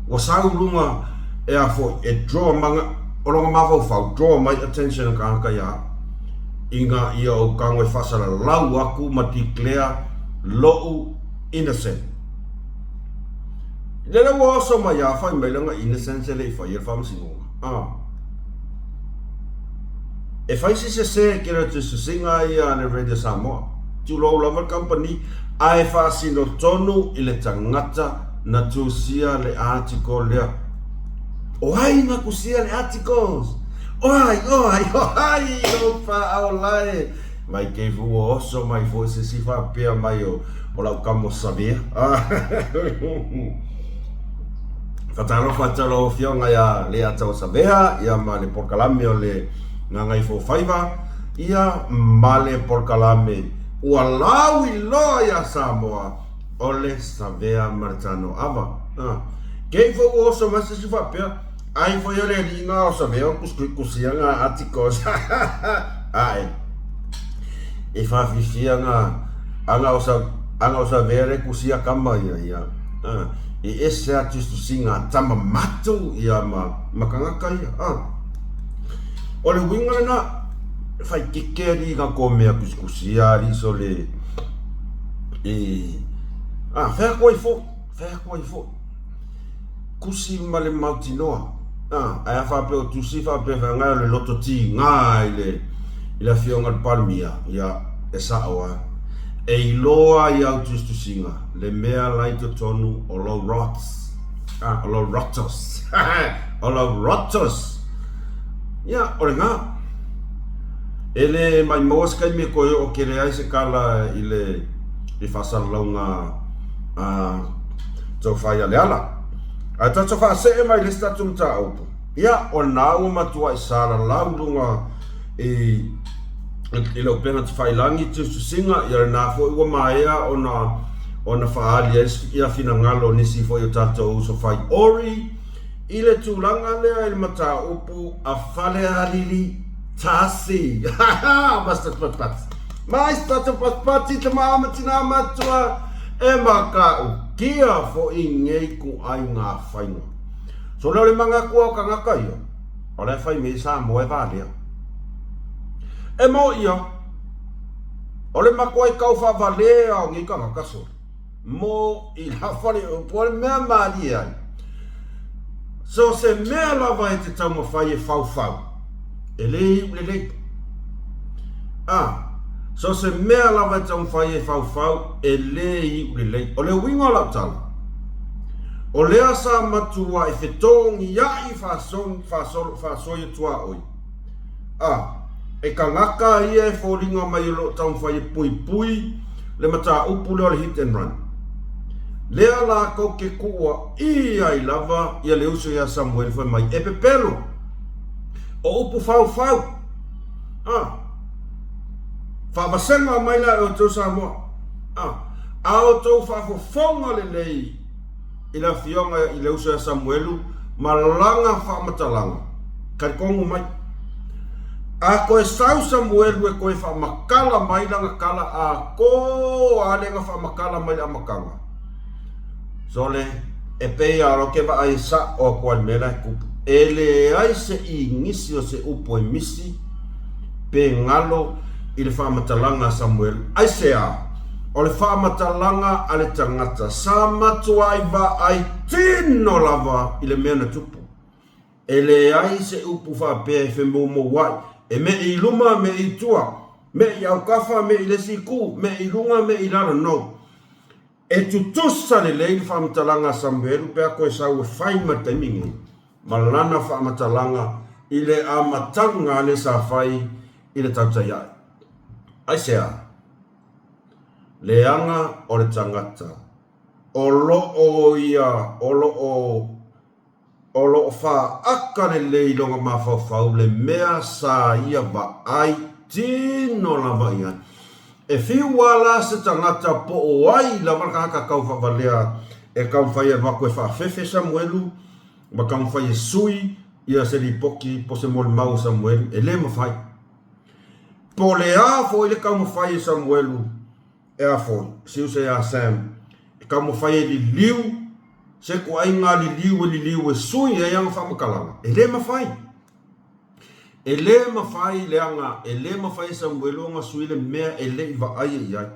Ua sau i luga e a foi, e draw ma, o lona mafaufau, draw mai attention a tagata ia au. Ina ia ou tago e faasalalau atu ma declare lou innocent. Lele ua oso mai a fai mai lana innocence e le i faia le faamasinoga. Ah. E fai si sese ke le tusitusiga ia a le Radio Samoa. Tulou lava le company ae faasino tonu i le tagata na tusia le article lea. O ai na tusia le articles? O ai, o ai, o ai, o faaolae. Mai kei fu ua oso mai foi se isi faapea mai o, o lau kamo savea. Fatalofa atu lau Afioga ia Leatau Savea ia ma le polokalame o le Gagaifofaiva ia ma le polokalame ua lauiloa ia Samoa o le Savea ma le Tanoava. Kei foi ua oso mai se isi faapea ai foi o le alii nga o Savea o kusia nga articles. Ae e faafifia nga aga o sa aga o Savea le kusia kama ia ia. E ese atu tusitusiga a tama matou ia ma ma tagata ia. O le uiga lena, e fai keke alii nga ko mea kusikusia alii so le e a fai atu ai foi, fai atu ai foi. Kusi ma le mautinoa. Ae a faapea o tusi faapea feagai o le loto tiga i le i le afioga i le Palemia, ia e sao lava. E iloa i au tusitusiga le mea la i totonu o lou rots, o lou rotos. O lau rotters. Ia, o lena. E le maimoa se taimi e toe oo tele ai se tala i le i faasalalauga a tou fai a Leala. Ae tatou faasee mai i le isi tatou mataupu. Ia, o lena ua matuai salalau i luga i i le upega tafailagi tusitusiga, ia lena foi ua maea ona ona faaali ai ia finagalo o nisi foi o tatou uso fai ori i le tulaga lea i le mataupu a Falealili Tasi. Must patipati. Mai se tatou patipati tama ma tina matua e matautia foi nei ituaiga faiga. So lea o le manatu o tagata ia, o la e fai mai Samoa e valea. E moʻi ia, o le matuai tau faavalea o nei tagata sole, mo i la faleupu o le mea malie ai. So se mea lava e te taumafai e faufau, e le iu lelei. A, so se mea lava e taumafai e faufau, e le iu lelei. O le uiga o lau tala, o lea sa matuai fetogiai faasoi tuaoi, A, e tagata ia e foliga mai o lo o taumafai e puipui le mataupu lea o le hit and run. Lea latou te tuuaia ai lava ia le uso ia Samueli fai mai, e pepelo, o upu faufau. A, faavasega mai la e outou Samoa. A, a outou faafofoga lelei i le afioga i le uso ia Samuelu ma lana faamatalaga, talitonu mai. A toe sau Samuelu e toe faamatala mai lana tala atoa lea na faamatala mai i le amataga, sole, e pei lava o lea ou te vaai e sao atu lava i le mea la e tupu. E leai se inisi o se upu e misi pe galo i le faamatalaga a Samuelu. Aisea? O le faamatalaga a le tagata sa matuai vaai tino lava i le mea na tupu. E leai se upu faapea e femoumouai, e me'i i luma, me'i i tua, me'i i autafa, me'i i le isi itu, me'i i luga, me'i i lalo, no. E tutusa lelei le faamatalaga a Samuelu pe a toe sau e fai mai le taimi nei, ma lana faamatalaga i le amataga lea sa fai i le tautai ae. Aisea? Leaga o le tagata o lo o ia o lo o o lo o faaaka lelei i lona mafaufau le mea sa ia vaai tino lava i ai. E fiu lava la se tagata po o ai lava le tagata tau faavalea e taumafai e alu atu e faafefe Samuelu ma taumafai e sui ia se lipoti po o se molimau a Samuelu, e le mafai. Po o le a foi le taumafai e Samuelu e a foi, si uso ia Sam, e taumafai e liliu se ituaiga liliu e liliu e sui ai ana faamatalaga, e le mafai. E le mafai leaga e le mafai e Samuelu ona sui le mea e le i vaaia i ai.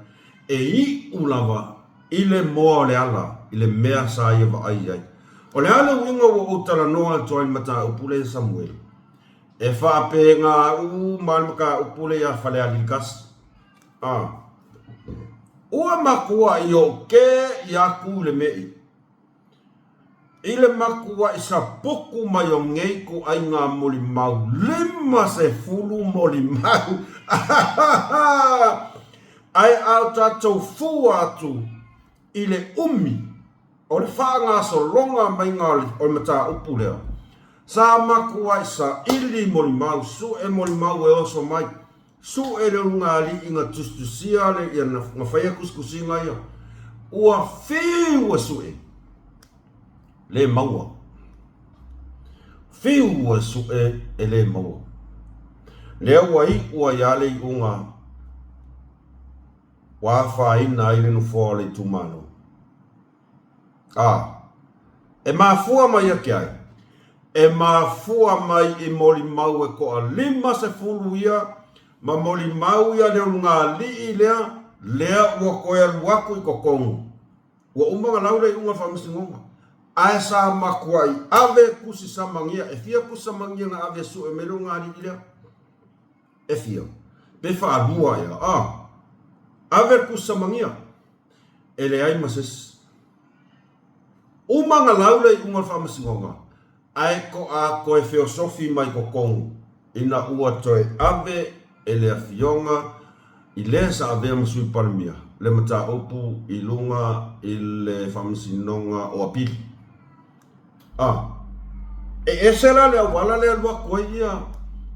E iu lava i le moa o le ala i le mea sa ia vaai i ai. O le a le uiga ua ou talanoa atu ai i le mataupu lea ia Samuelu? E faapena uma le mataupu lea ia Falealili 1. A. Ua matuai ou kē i aku i le meʻi. I le matuai sapuku mai o nei ituaiga molimau 50 molimau. Ae a o tatou fua atu i le umi o le faagasologa maiga o le mataupu lea, sa matuai saili molimau, sue molimau e oso mai, sue le ulugalii na tusitusia le, ia, na faia tusitusiga ia, ua fiu e sue, le maua. Fiu e sue e le maua. Lea ua iu ai lava le iuga ua afaina ai le nofoa o le itumalo. A. E mafua mai ake ai? E mafua mai i molimau e toa 50 ia ma molimau ia le ulugalii lea, lea ua toe alu atu i totonu. Ua uma ona lau le iuga o le faamasinoga, ae sa matuai ave tusi samagia. E fia tusi samagia na ave e sue mai le ulugalii lea? E fia? Pe faalua ea? A. Ave le tusi samagia. E leai ma se isi. Uma ona lau le iuga o le faamasinoga. Ae koa koe feosofi mai totonu ina ua toe ave e le Afioga i le sa avea ma Sui Palemia le mataupu i luga i le Faamasinoga o Apili. A. E ese la le auala lea e alu atu ai ia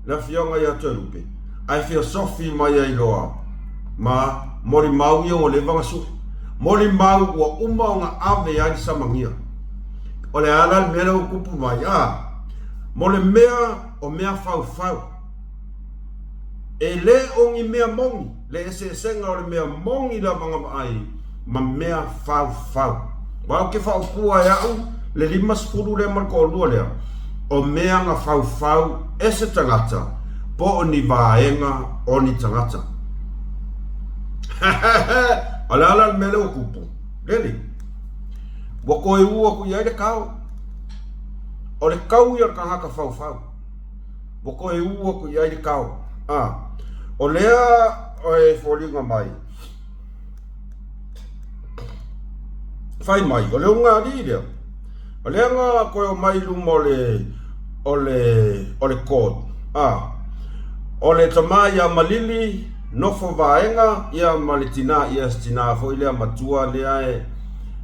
le Afioga ia Toelupe, ae feosofi mai ai loa ma molimau ia ua leva ona sue. Molimau ua uma ona ave ai le samagia. O le a la le mea lea ua tupu mai? A. Mo le mea o mea faufau. E le o ni mea moni le eseesega o le mea moni lava na vaai ma mea faufau. Aua ou te faaupua e au le 50 lea ma le toalua lea, o mea na faufau e se tagata po o ni vaega o ni tagata. O le a la le mea lea ua tupu? Leli, ua toe u atu i ai le kao. O le kau ia o le tagata faufau. Ua toe ū atu i ai le kao. A, o lea e foliga mai, fai mai, o le ugaalii lea, o lea na toe omai i luma o le, o le, o le court, a, o le tama ia Malili, nofo vaega, ia ma le tinā, ia se tinā foi lea matua lea e,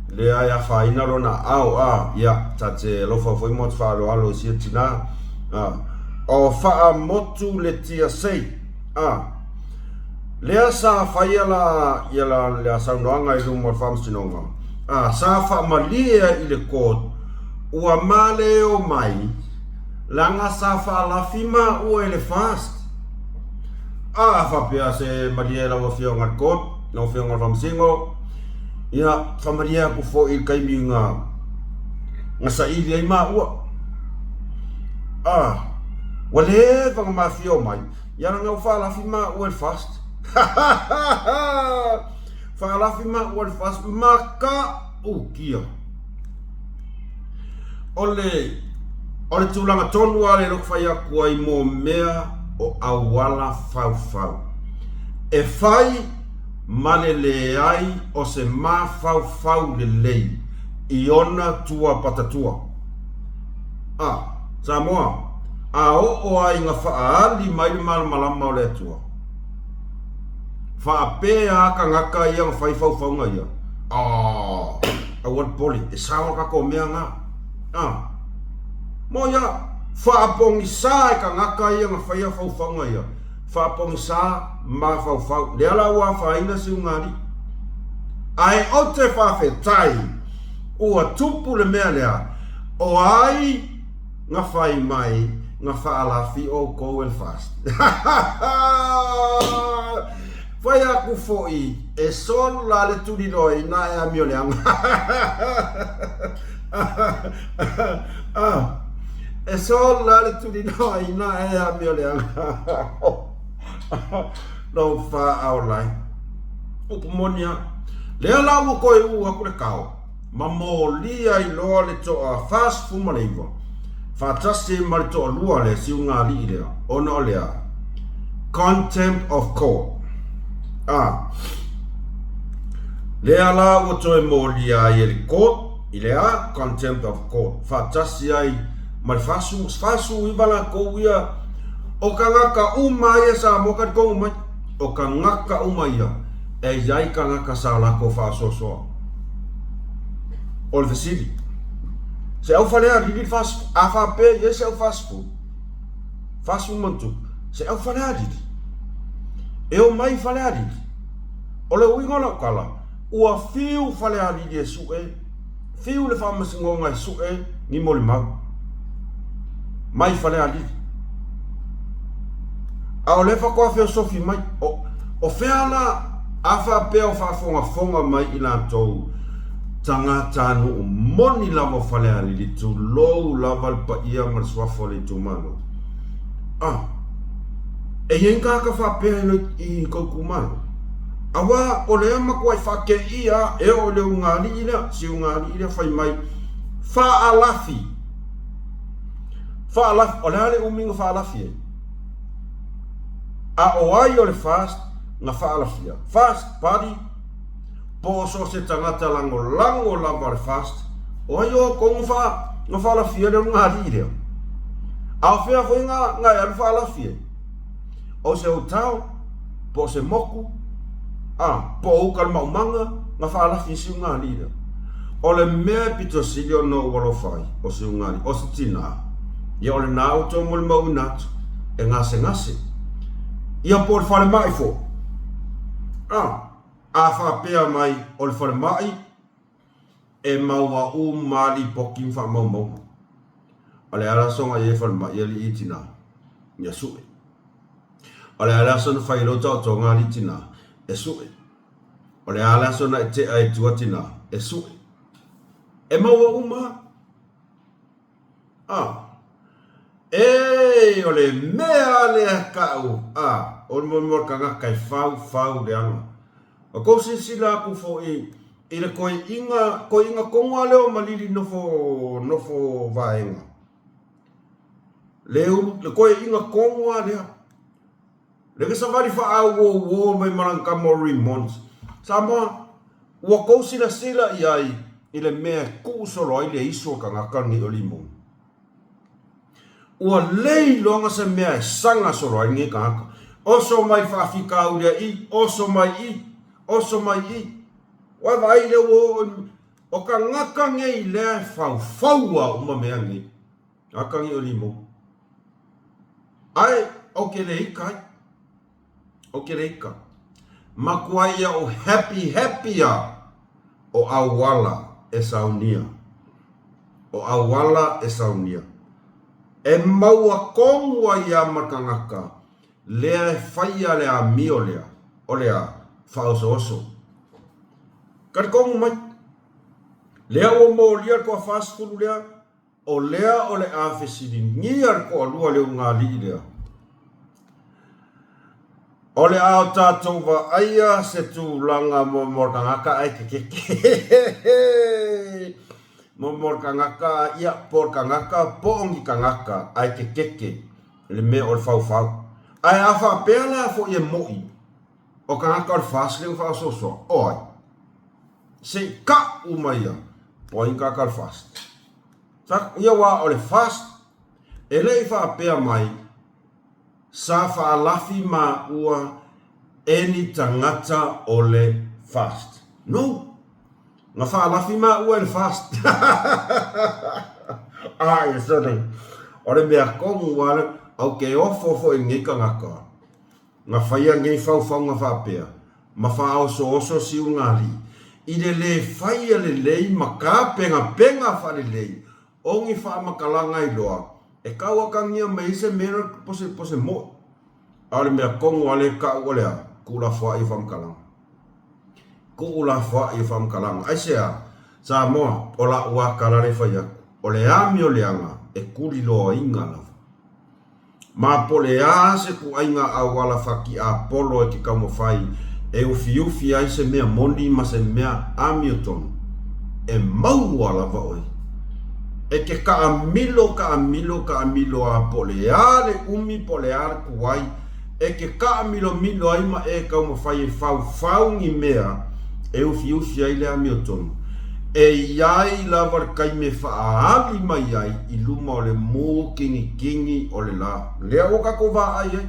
lea e afaina lona aao, a, ia, ta te alofa foi ma te faaaloalo i sia tinā, a, o Faamotu le Tiasei, a, lea sa faia la, ia la, la saunoaga i luma o le Faamasinoga, a, sa faamalie ai i le court, ua maleo mai, leaga sa faalafi maua e le FAST. A, faapea se malie lau Afioga i le court, lau Afioga i le Faamasino, Ia, faamalie atu foi i le taimi na, na saili ai maua. Ah, ua leva ona mafia mai, ia leaga ua faalafi maua i le FAST. Faalafi maua i le FAST, matautia. O le, o le tulaga tonu lava lea ou te fai atu ai mo mea o auala faufau. E fai ma le leai o se mafaufau lelei i ona tua patatua. A, Samoa, a oo ai ina faaali mai le malamalama o le Atua, faapea a tagata ia na fai faufauga ia, a, aua le pole, e sao le tatou mea na. A, mo ia, faapogisā e tagata ia na faia faufauga ia, Faapogisā, mafaufau, lea la ua afaina si ugaalii. Ae ou te faafetai ua tupu le mea lea, o ai na fai mai na faalafi outou e le FAST? Fai atu foi e solo la le tuliloa ina e amio leaga. E solo la le tuliloa ina e amio leaga. Lou faaolai. Upu moni lava. Lea la ua toe ū atu le kao ma molia ai loa le toa 49 faatasi ai ma le toalua lea siugaalii lea ona o lea contempt of court. A lea la ua toe molia ai e le court i le a contempt of court faatasi ai ma le 49 latou ia o tagata uma ia Samoa talitonu mai o tagata uma ia e i ai tagata sa latou faasoasoa. O le fesili, se au Falealili le 40, a faapea e i ai se au 40, 40 ma ona tupu, se au Falealili, e omai i Falealili. O le uiga o lau tala, ua fiu Falealili e sue, fiu le Faamasinoga e sue ni molimau mai Falealili. A o lea faatoa feosofi mai, o, o fea la a faapea o faafogafoga mai i latou tagatanuu moni lava o Falealili, tulou lava le paia ma le suafa o le itumalo. A, e i ai ni tagata faapea i tou itumalo? Aua o lea matuai faakeia e oo i le ugaalii lea, si ugaalii lea fai mai, faalafi. Faalafi, o le a le umi na faalafi ai? A o ai o le FAST na faalafia? FAST party po o so o se tagata lagolago lava o le FAST, o ai o outou na faa... Na faalafia lea o le ugaalii lea. A o fea foi na, na e alu faalafi ai? O se hotel, po o se moku, a, po o uka i le maumaga, na faalafi ai si ugaalii lea. O le mea e pito sili ona ou alofa ai, o si ugaalii, o se tinā, ia o lena ua outou molimauina atu, e gasegase. Ia po o le falemai foi. A, a faapea mai o le falemai, E maua uma lava lipoti ma faamaumauga. O le a le aso na i ai falemai alii tina? Ia sue. O le a le aso na fai ai lou taotoga alii tina? E sue. O le a le aso na e tea ai i tua tina? E sue. E maua uma lava. A. E, o le mea lea ka'u, a, o le moemoe o le tagata e fau, fau leaga. O kou silasila atu foi i le toeaina, toeaina tonu lava lea o Malili nofo, nofo vaega. Le, le toeaina tonu lava lea. Le savali faaauouo mai ma lana tama o Remont. Samoa, ua tou silasila i ai i le mea e tuu solo ai le isu o le tagata lenei o Limoni. Ua le iloga se mea e saga solo ai lenei tagata. Oso mai faafitauli a i, oso mai i, oso mai i. Ua e vaai lea ua oo i, o tagata nei lea e faufaua uma mea nei. Tagata nei o Limoni. Ae ou te le ita ai. Ou te le ita. Matua ia ou happy happy a o auala e saunia. O auala e saunia. E maua tonu ai a ma tagata lea e faia le amio lea, o le a? Faaosooso. Talitonu mai, lea ua molia le toa 40 lea, O lea o le a fesiligia le toalua le ugaalii lea. O le a o tatou vaaia se tulaga mo mo le tagata ae kekeke. Mo mo le tagata, ia, po o le tagata, po o ni tagata ae kekeke le mea o le faufau. Ae a faapea la foi e mo'i, o tagata o le FAST lea ua faaosoosoa, o ai? Se i ka'u mai ia, o ai ni tagata o le FAST? Ia aua o le FAST e le i faapea mai sa faalafi maua e ni tagata o le FAST. No! Na faalafi maua e le FAST. Ai, sorry. O le mea tonu lava lea, ou te ofo foi i lenei tagata. Na faia nei faufauga faapea, ma faaosooso siugalii, i le lē faia lelei ma tapenapena faalelei o ni faamatalaga iloa e tauatagia mai ai se mea po se, po se mo'i. A o le mea tonu lava lea e ta'u o le a? Tuulafoa'i o faamatalaga. Tuulafoa'i o faamatalaga. Aisea? Samoa, o la'u lava tala lea e fai atu, o le amioleaga e tuliloaina lava. Ma po le a se kuaiga auala fatiapolo e te taumafai e ufiufi ai se mea moni ma se mea amiotonu, e maua lava oe. E te taamilo, taamilo, taamilo a po le a le umi po le a le tuai, e te taamilomilo ai ma e taumafai e faufau ni mea e ufiufi ai le amiotonu. E i ai lava le taimi e faaali mai ai i luma o le mū kigikigi o le lā. Lea ua tatou vaai ai.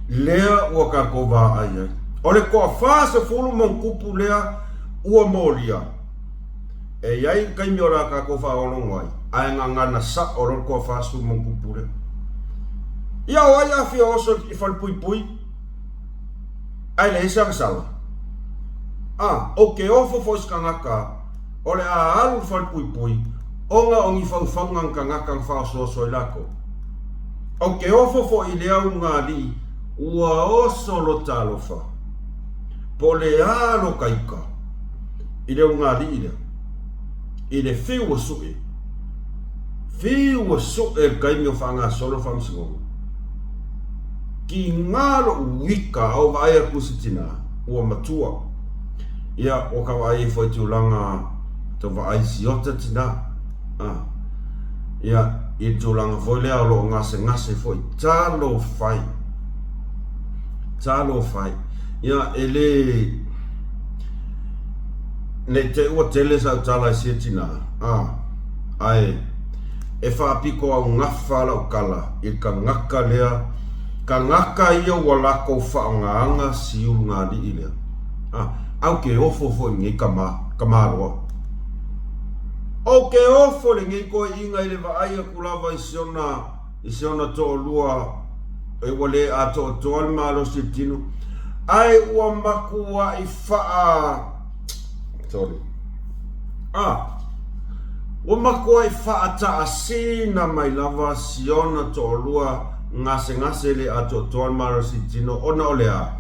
Lea ua tatou vaai ai. O le toafa sefulu ma ona tupu lea ua molia. E i ai le taimi o le a tatou faalogologo ai, ae gagana sao loa le toafa sefulu ma ona tupu lea. Ia o ai a fia oso i falepuipui? Ae leai se agasala. A, ou te ofo foi i se tagata o le a alu i le falepuipui ona o ni faufauga a ni tagata na faaosooso ai latou. Ou te ofo foi i lea ulugalii ua oso lota alofa, po o le a lota ika i le ulugalii lea, i le fiu ua suʻe, fiu ua suʻe i le taimi o faagasolo le faamasinoga. Kīnā loʻu ika a ou vaai atu i se tinā, ua matua. Ia, ua ka vaai ai foi i tulaga tau vaai siota tinā. A, ia, i le tulaga foi lea o lo o gasegase foi. Talofa e! Talofa e! Ia, e le... Ne i te i ua tele sau tala i sia tinā, a. Ae, e faapito augafa lau tala i le tagata lea, tagata ia ua latou faaaogaina si ulugalii lea. A, ae ou te ofo foi i lenei tama, tamaloa. Ou te ofo i lenei toeaina i le vaai atu lava i si ona, i si ona toalua e ua le atoatoa le malosi o le tino, ae ua matuai faa, sorry, a, ua matuai faataasina mai lava si ona toalua gasegase le atoatoa le malosi o le tino ona o le a?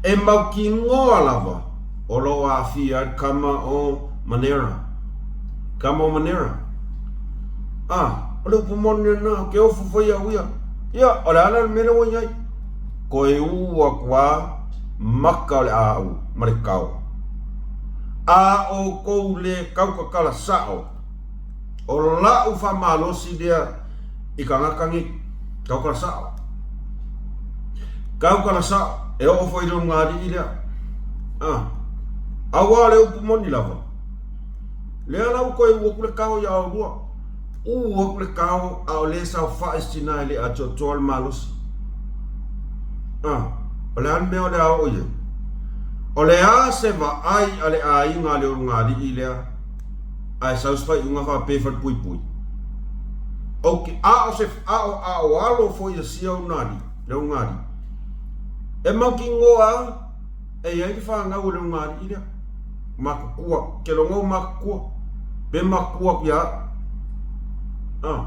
E mautinoa lava o lo o aafia ai le tama o Manera. Tama o Manera. A, o le upu moni lena, ou te ofo foi au ia. Ia, o le a la le mea lea ua i ai? Toe ū atu lava maka o le aau ma le kao. A outou le tautatala sao, o la'u faamalosi lea i tagata nei, tautala sao. Tautala sao, e oo foi i le ulugalii lea. A, aua o le upu moni lava, lea la ua toe ū atu le kao iā oulua. Ū atu le kao a o lea e saofai se tina e le atoatoa le malosi. A, o le a le mea o le a oo i ai? O le a se vaai a le aiga a le ulugalii lea ae sau se faaiuga faapea i falepuipui? Ou te, a o se, a o, a o alo foi a sia ulugalii, le ulugalii, e mautinoa lava e i ai le fanau a le ulugalii lea. Matutua, ke logo matutua, pe matutua atu ia au. Ah.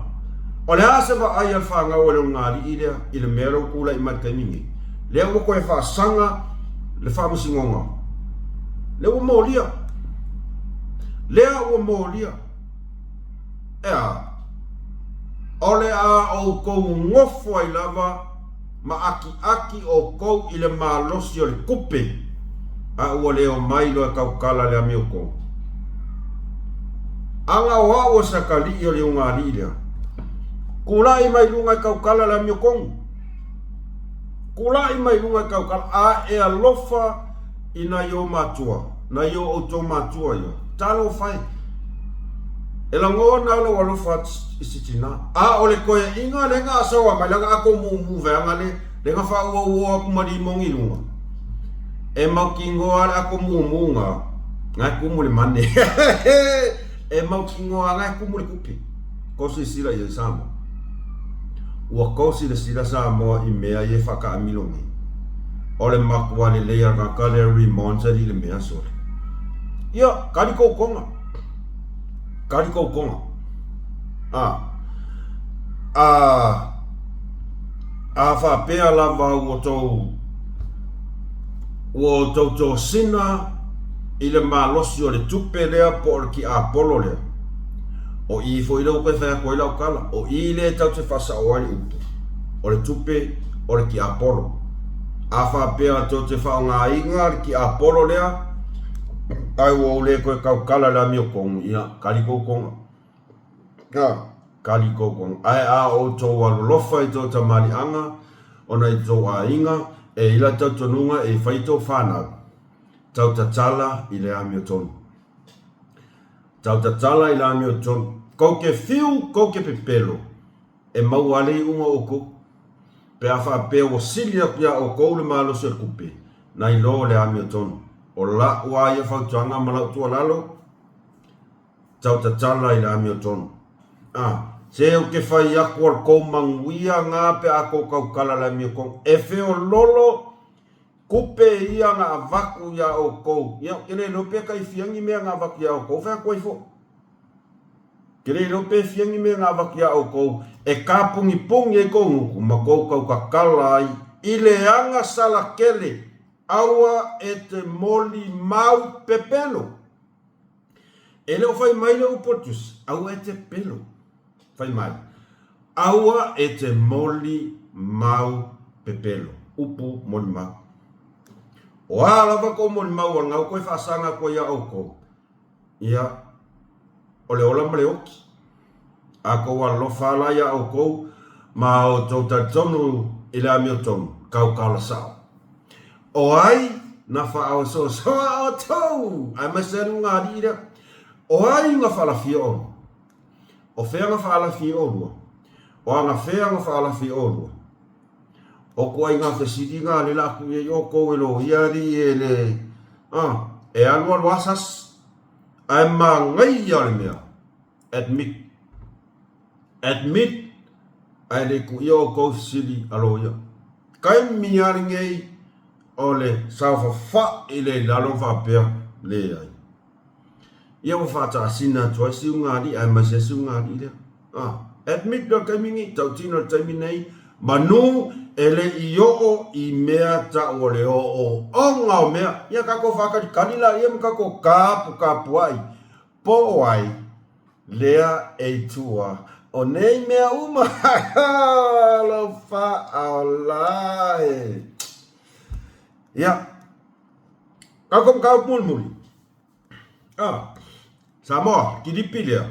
O le a se vaai a le fanau a le ulugalii lea i le mea lea ua tulai mai i le taimi nei? Lea ua toe faasaga le faamasinoga. Lea ua molia. Lea ua molia. E a? O le a outou nofo ai lava ma akiaki outou i le malosi o le tupe, a ua le omai loa e tautala le amiotonu. Ana o au o se atalii o le ulugalii lea, tulai mai luga e tautala le amiotonu. Tulai mai luga e tautala, a e alofa i nai ou matua, nai o outou matua ia. Talofa e! E lagona lou alofa i si tina. A o le toeaiga lea na asaoa mai lana ato mumu veaga le lea na faauauo atu ma limogi i luga. E mautinoa le ato mumu na, na e tumu le mane. E mautinoa na e tumu le tupe. Kou silasila i ai Samoa. Ua kou silasila Samoa i mea ia e faataamilo nei. O le matua lelei a le tagata lea Remons alii le mea sole. Ia, kali kou koga. Kali kou koga. A, a, a faapea lava ua tou, ua outou tosina i le malosi o le tupe lea po o le tiapolo lea, o i foi lea ua toe fai atu ai lau tala, o i lea e tatou te faasao ai le upu, o le tupe o le tiapolo. A faapea tou te faaaogaina le tiapolo lea, ae ua ou le toe tautala i le amiotonu, ia, kali kou koga. Ia, kali kou koga. Ae a outou alolofa i tou tamaliiaga ona i tou aiga, e i ai la talitonuga e fai tou fanau, tau tatala i le amiotonu. Tau tatala i le amiotonu. Kou te fiu, kou te pepelo, e maua ai le iuga o outou. Pe a faapea ua sili atu iā outou le malosi o le tupe, nai lo le amiotonu. O la'u a ia fautuaga ma la'u tuualalo, tau tatala i le amiotonu. A, se ou te fai atu o le tou manuia na pe a tou tautala i le amiotonu. E feololo tupe ia na avatu iā outou. Ia, ou te le iloa pe tai fia ni mea na avatu iā outou, fai atu ai foi. Ke le iloa pe fia ni mea na avatu iā outou e kapunipuni ai kou gutu ma kou tautatala ai i le agasala tele, aua e te molimau pepelo. E le o fai mai le upu o le Tusi, aua e te pelo. Fai mai, aua e te molimau pepelo, upu molimau. O a lava kou molimau o le gau koe faasaga atu ai iā outou, ia, o le ola ma le oki. A kou alofa la iā outou ma outou talitonu i le amiotonu, kaukala sao. O ai na faaosoasoa outou? Aemaise ai le ulugalii lea. O ai na faalafia outou? O fea na faalafi ai oulua? O anafea na faalafi ai oulua? O ituaiga fesiliga a le la atu i ai outou e loia alii e le a e alualu asas ae manaia o le mea admit admit ae le i tuia outou i fesili a loia. Taimi lava lenei o le saofafai lea i lalo faapea leai. Ia ua faataasina atu ai si ugaalii aemaise ai si ugaalii lea. A, admit loa le taimi nei, tautino le taimi nei, manu e le i oo i mea tau o le ooooga o mea. Ia tatou faatalitali laia ma tatou taputapuai po o ai lea e i tua o nei mea uma. Alofa aola e. Ia, tatou mataupu mulimuli. Ah, Samoa, kilipi lea.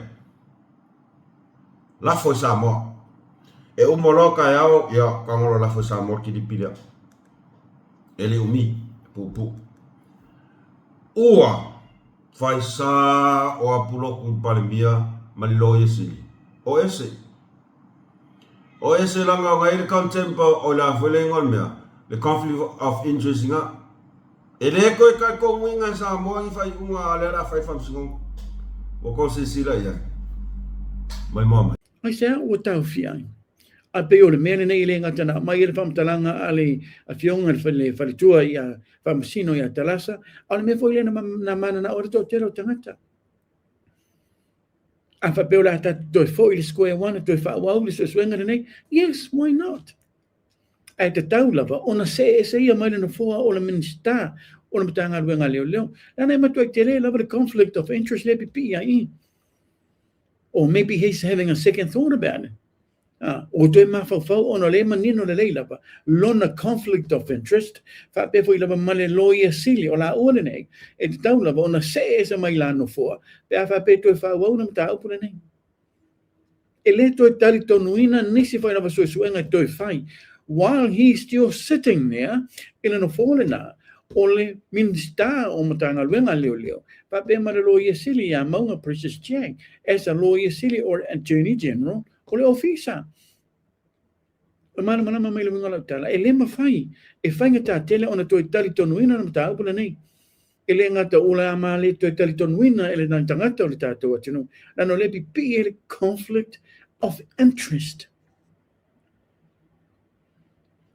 Lafo i Samoa. E uma loa taeao, ia, tago loa lafo i Samoa le kilipi lea. E le umi, e puupuu. Ua fai sa o Apulotu i Palemia ma le Loia Sili. O ese. O ese laga ona e i ai le contempt o le a foi le igoa o le mea, le conflict of interest ina. E le toe talitonuina e Samoa ni faaiuga a lea o le a fai le Faamasinoga. Ua tou silasila i ai. Maimoa mai. Aisea ua taofia ai? A pei o le mea lenei e le gata na aumai ai le faamatalaga a le Afioga i le Faletua ia Faamasino ia Talasa, a o le mea foi lea na mananao ai le toatele o tagata. A faapea o le a tatou toe foi i le square one e toe faaauau le suesuega lenei, yes, why not? Ae tatau lava ona see ese ia mai le nofoa o le Minisita o le Matagaluega a Leoleo, leaga e matuai tele lava le conflict of interest lea e pipii ai i. Or maybe he's having a second thought about it. Ah, ua toe mafaufau ona o lea e manino lelei lava lona conflict of interest, faapea foi lava ma le Loia Sili o laua lenei, e tatau lava ona see ese mai la nofoa pe a faapea e toe faaauau le mataupu lenei. E le toe talitonuina nisi foi lava suesuega e toe fai while he still sitting there i le nofoa lena o le Minisita o Matagaluega a Leoleo faapea ma le Loia Sili ia Mauga Precious Jack as a Loia Sili or Attorney General o le Ofisa. E malamalama mai le uiga o lau tala, e le mafai e faigata tele ona toe talitonuina le mataupu lenei. E le gata o le a ma le toe talitonuina e le tagata o le tatou atunuu, leaga o lea e pipii ai le conflict of interest.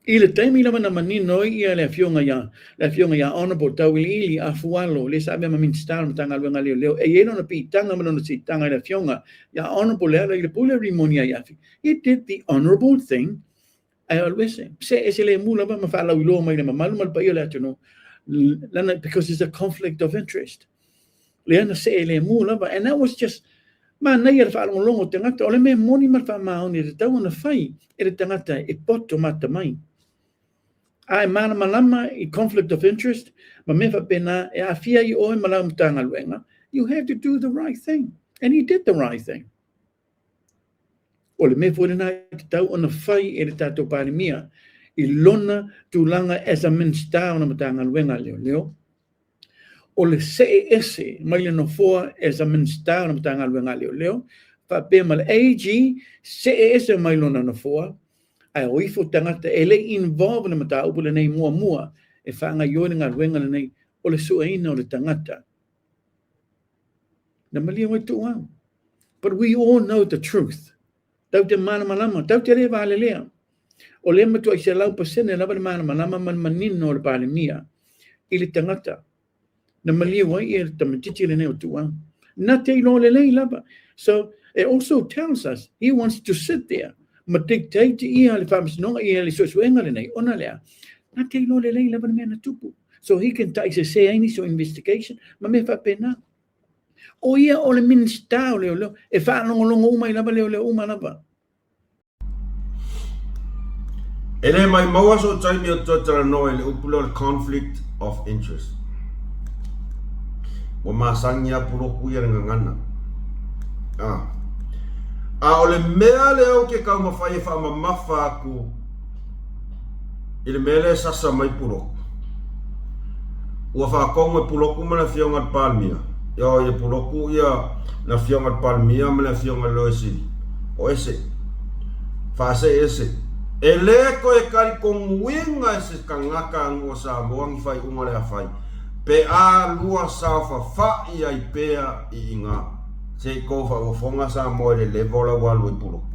I le taimi lava na manino ai ia le afioga ia le afioga ia Honourable Tauiliili Afualo, lea sa avea ma Minisita o le Matagaluega a Leoleo, e i ai lona piitaga ma lona siitaga i le afioga ia Honourable Lealailepule Rimoni Aiafi. He did the honourable thing ae alu ese. See ese lemu lava ma faalauiloa mai le mamalu ma le paia o le atunuu, lana, because it's a conflict of interest. Lea na see lemu lava, and that was just manaia le faalogologo o tagata, o le mea moni ma le faamaoni e tatau ona fai e le tagata e poto mata mai. A e malamalama i conflict of interest ma mea faapena e aafia ai oe ma lau Matagaluega, you have to do the right thing. And he did the right thing. O le mea foi lena e tatau ona fai e le tatou Palemia i lona tulaga as a Minisita o le Matagaluega a Leoleo, o le see ese mai le nofoa as a Minisita o le Matagaluega a Leoleo, faapea ma le AG, see ese mai lona nofoa, ae o ifo tagata e le i involve i le mataupu lenei muamua e faagaoioi le galuega lenei o le sueina o le tagata. Na malie wai tuu au. But we all know the truth. Tau te malamalama, tau te le valelea. O lea matuai 100% lava le malamalama ma le manino o le Palemia i le tagata na maliu ai ia le tamaitiiti lenei o Tuuau. Na te iloa lelei lava. So it also tells us he wants to sit there ma dictate ia le faamasinoga ia le suesuega lenei ona lea na te iloa lelei lava le mea na tupu. So he can taisese ai nisi o investigation ma mea faapena. O ia o le Minisita o Leoleo, e faalogologo uma ai lava leoleo uma lava. E le maumau sou taimi ou te toe talanoa i le upu lea o le conflict of interest. Ua masani lava Puloku ia le gagana. A. A o le mea lea ou te taumafai e faamamafa atu i le mea lea e sasa mai Puloku. Ua faatonu e Puloku ma le afioga i le Palemia Ioe, ia Puloku ia le Afioga i le Palemia ma le Afioga i le Loia Sili, o ese. Faasee ese. E le toe talitonuina e se tagata anuua Samoa ni faaiuga o le a fai, pe a lua saofafai ai pea i ina. Se i tou faafofoga Samoa i le level la ua alu ai Puloku.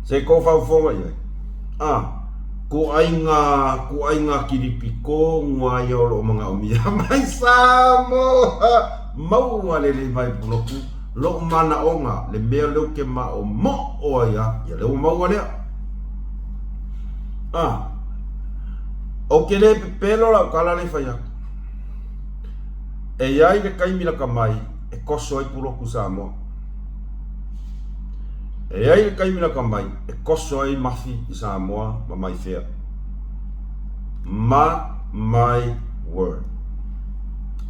Se i tou faafofoga i ai. A, tuaiga, tuaiga kilipi tonu lava ia o lo o manaomia mai Samoa. Maua lelei mai Puloku lou manaoga, le mea lea ou te maomoo ai lava, ia lea ua maua lea. A, ou te le pepelo lau tala lea e fai atu. E i ai le taimi lata mai e toso ai Puloku i Samoa. E i ai le taimi lata mai e toso ai Mafi i Samoa ma mai fea. Mark my word.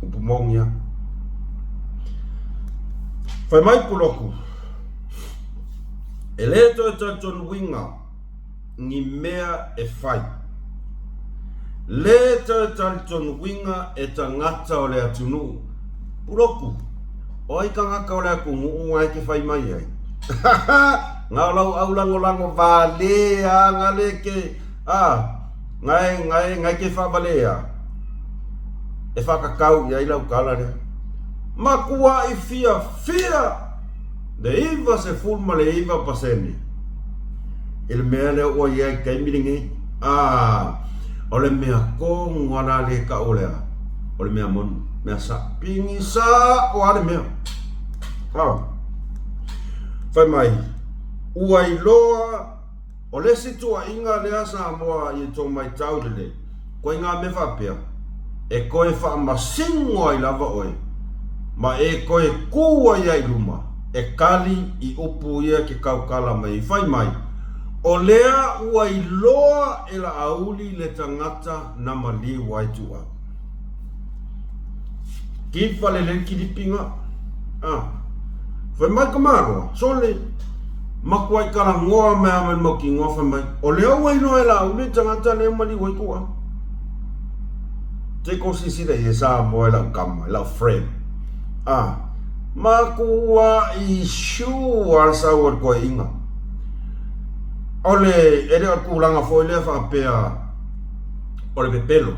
Upu moni a. Fai mai Puloku, e le toe talitonuina ni mea e fai. Le toe talitonuina e tagata o le atunuu. Puloku, o ai tagata o le atunuu na e te fai mai ai? Na o lau aulagolago vale a na le ke, a, na e, na e, na e ke faavale a. E whakakau i ai lau tala lea. Matua i fia fia le 99% i le mea lea ua i ai i taimi lenei. A, o le mea tonu lava la lea e tau o le a? O le mea moni, mea sao. Pigi sao lava le mea. A, fai mai, ua iloa O le isi tuuaiga lea Samoa i tou maitau lelei, koe ngā mea faapea, e toe faamasino ai lava oe, ma e toe kū ai a i luma, e tali i upu ia ke tautala mai ai. Fai mai, o lea ua iloa e Laauli le tagata na maliu ai Tuuau. Kipa lelei kilipiga. Ah. Fai mai ka Malo, sole, makuai talanoa mai a ma le mautinoa fai mai, o lea ua iloa e Laauli le tagata lea maliu ai Tuuau. Te ko silasila i ai Samoa i lau tama, i lau friend. Ah. Makuai sure lava sau o le toeaina. O le, e le o le tulaga foi lea faapea o le pepelo.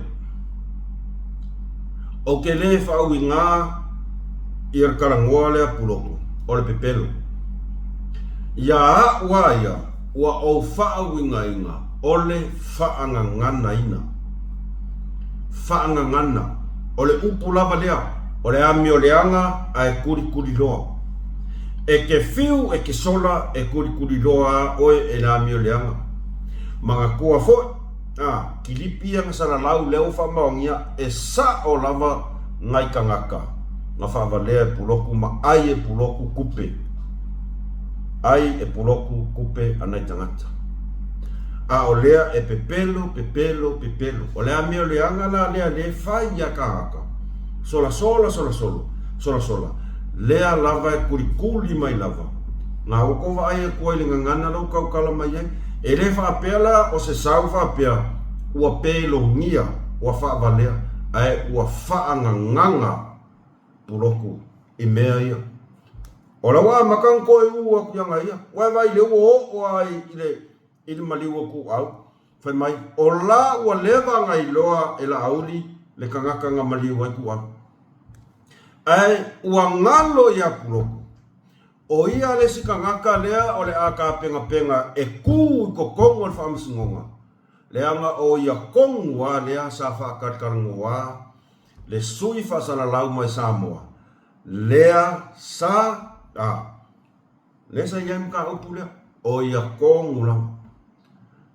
Ou te le faauiga ia le talanoa lea Pulotu, o le pepelo. Ia a'u a ia, ua ou faauigaina o le faagaganaina. Faagagana, o le upu lava lea, o le amioleaga ae kulikuliloa. E te fiu e te sola e kulikuliloa a oe e le amioleaga. Manatua foi, A, kilipi ia na salalau lea ua faamaonia e sa'o lava nai tagata na faavalea e Puloku ma ai e Puloku tupe, ai e Puloku tupe a nai tagata. A o lea e pepelo, pepelo, pepelo. O le amio leaga la lea le fai ia tagata, sola sola sola solo, sola sola, lea lava e kulikuli mai lava. Na ua kou vaai atu ai i le gagana la ua tautala mai ai. E le faapea la o se sau faapea ua pelogia, ua faavalea, ae ua faagagaga Puloku i mea ia. O la ua amata ona toe ū atu ia ia, ua e vaai lea ua oo lava i le i le maliu o Tuuau, fai mai, o la ua leva ona iloa e Laauli le tagata na maliu ai Tuuau. Ae ua galo ia Puloku, O ia le isi tagata lea o le a tapenapena e kū i totonu o le faamasinoga, leaga o ia tonu lava lea sa faatalitalanoa le sui faasalalau mai Samoa lea sa, a, lea sa i ai mataupu lea, o ia tonu lava.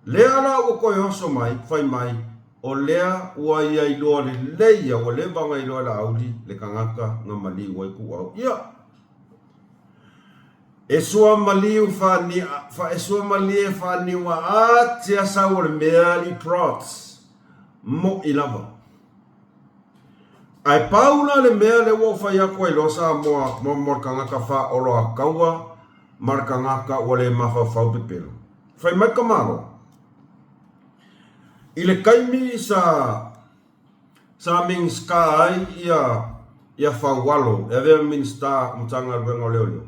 Lea la ua toe oso mai, fai mai, o lea ua ia iloa lelei ia, ua leva ona iloa e Laauli le tagata na maliu ai Tuuau. Ia! E sua maliu faania, e sua malie faaniuga atia sau o le mea alii prots, moʻi lava. Ae pau la le mea lea ua ou fai atu ai loa Samoa mo mo le tagata faaoloataua ma le tagata ua le mafaufau pepelo. Fai mai ka Malo, i le taimi sa sa Minisita ai ia Ia Faualo e avea ma Minisita o Matagaluega o Leoleo.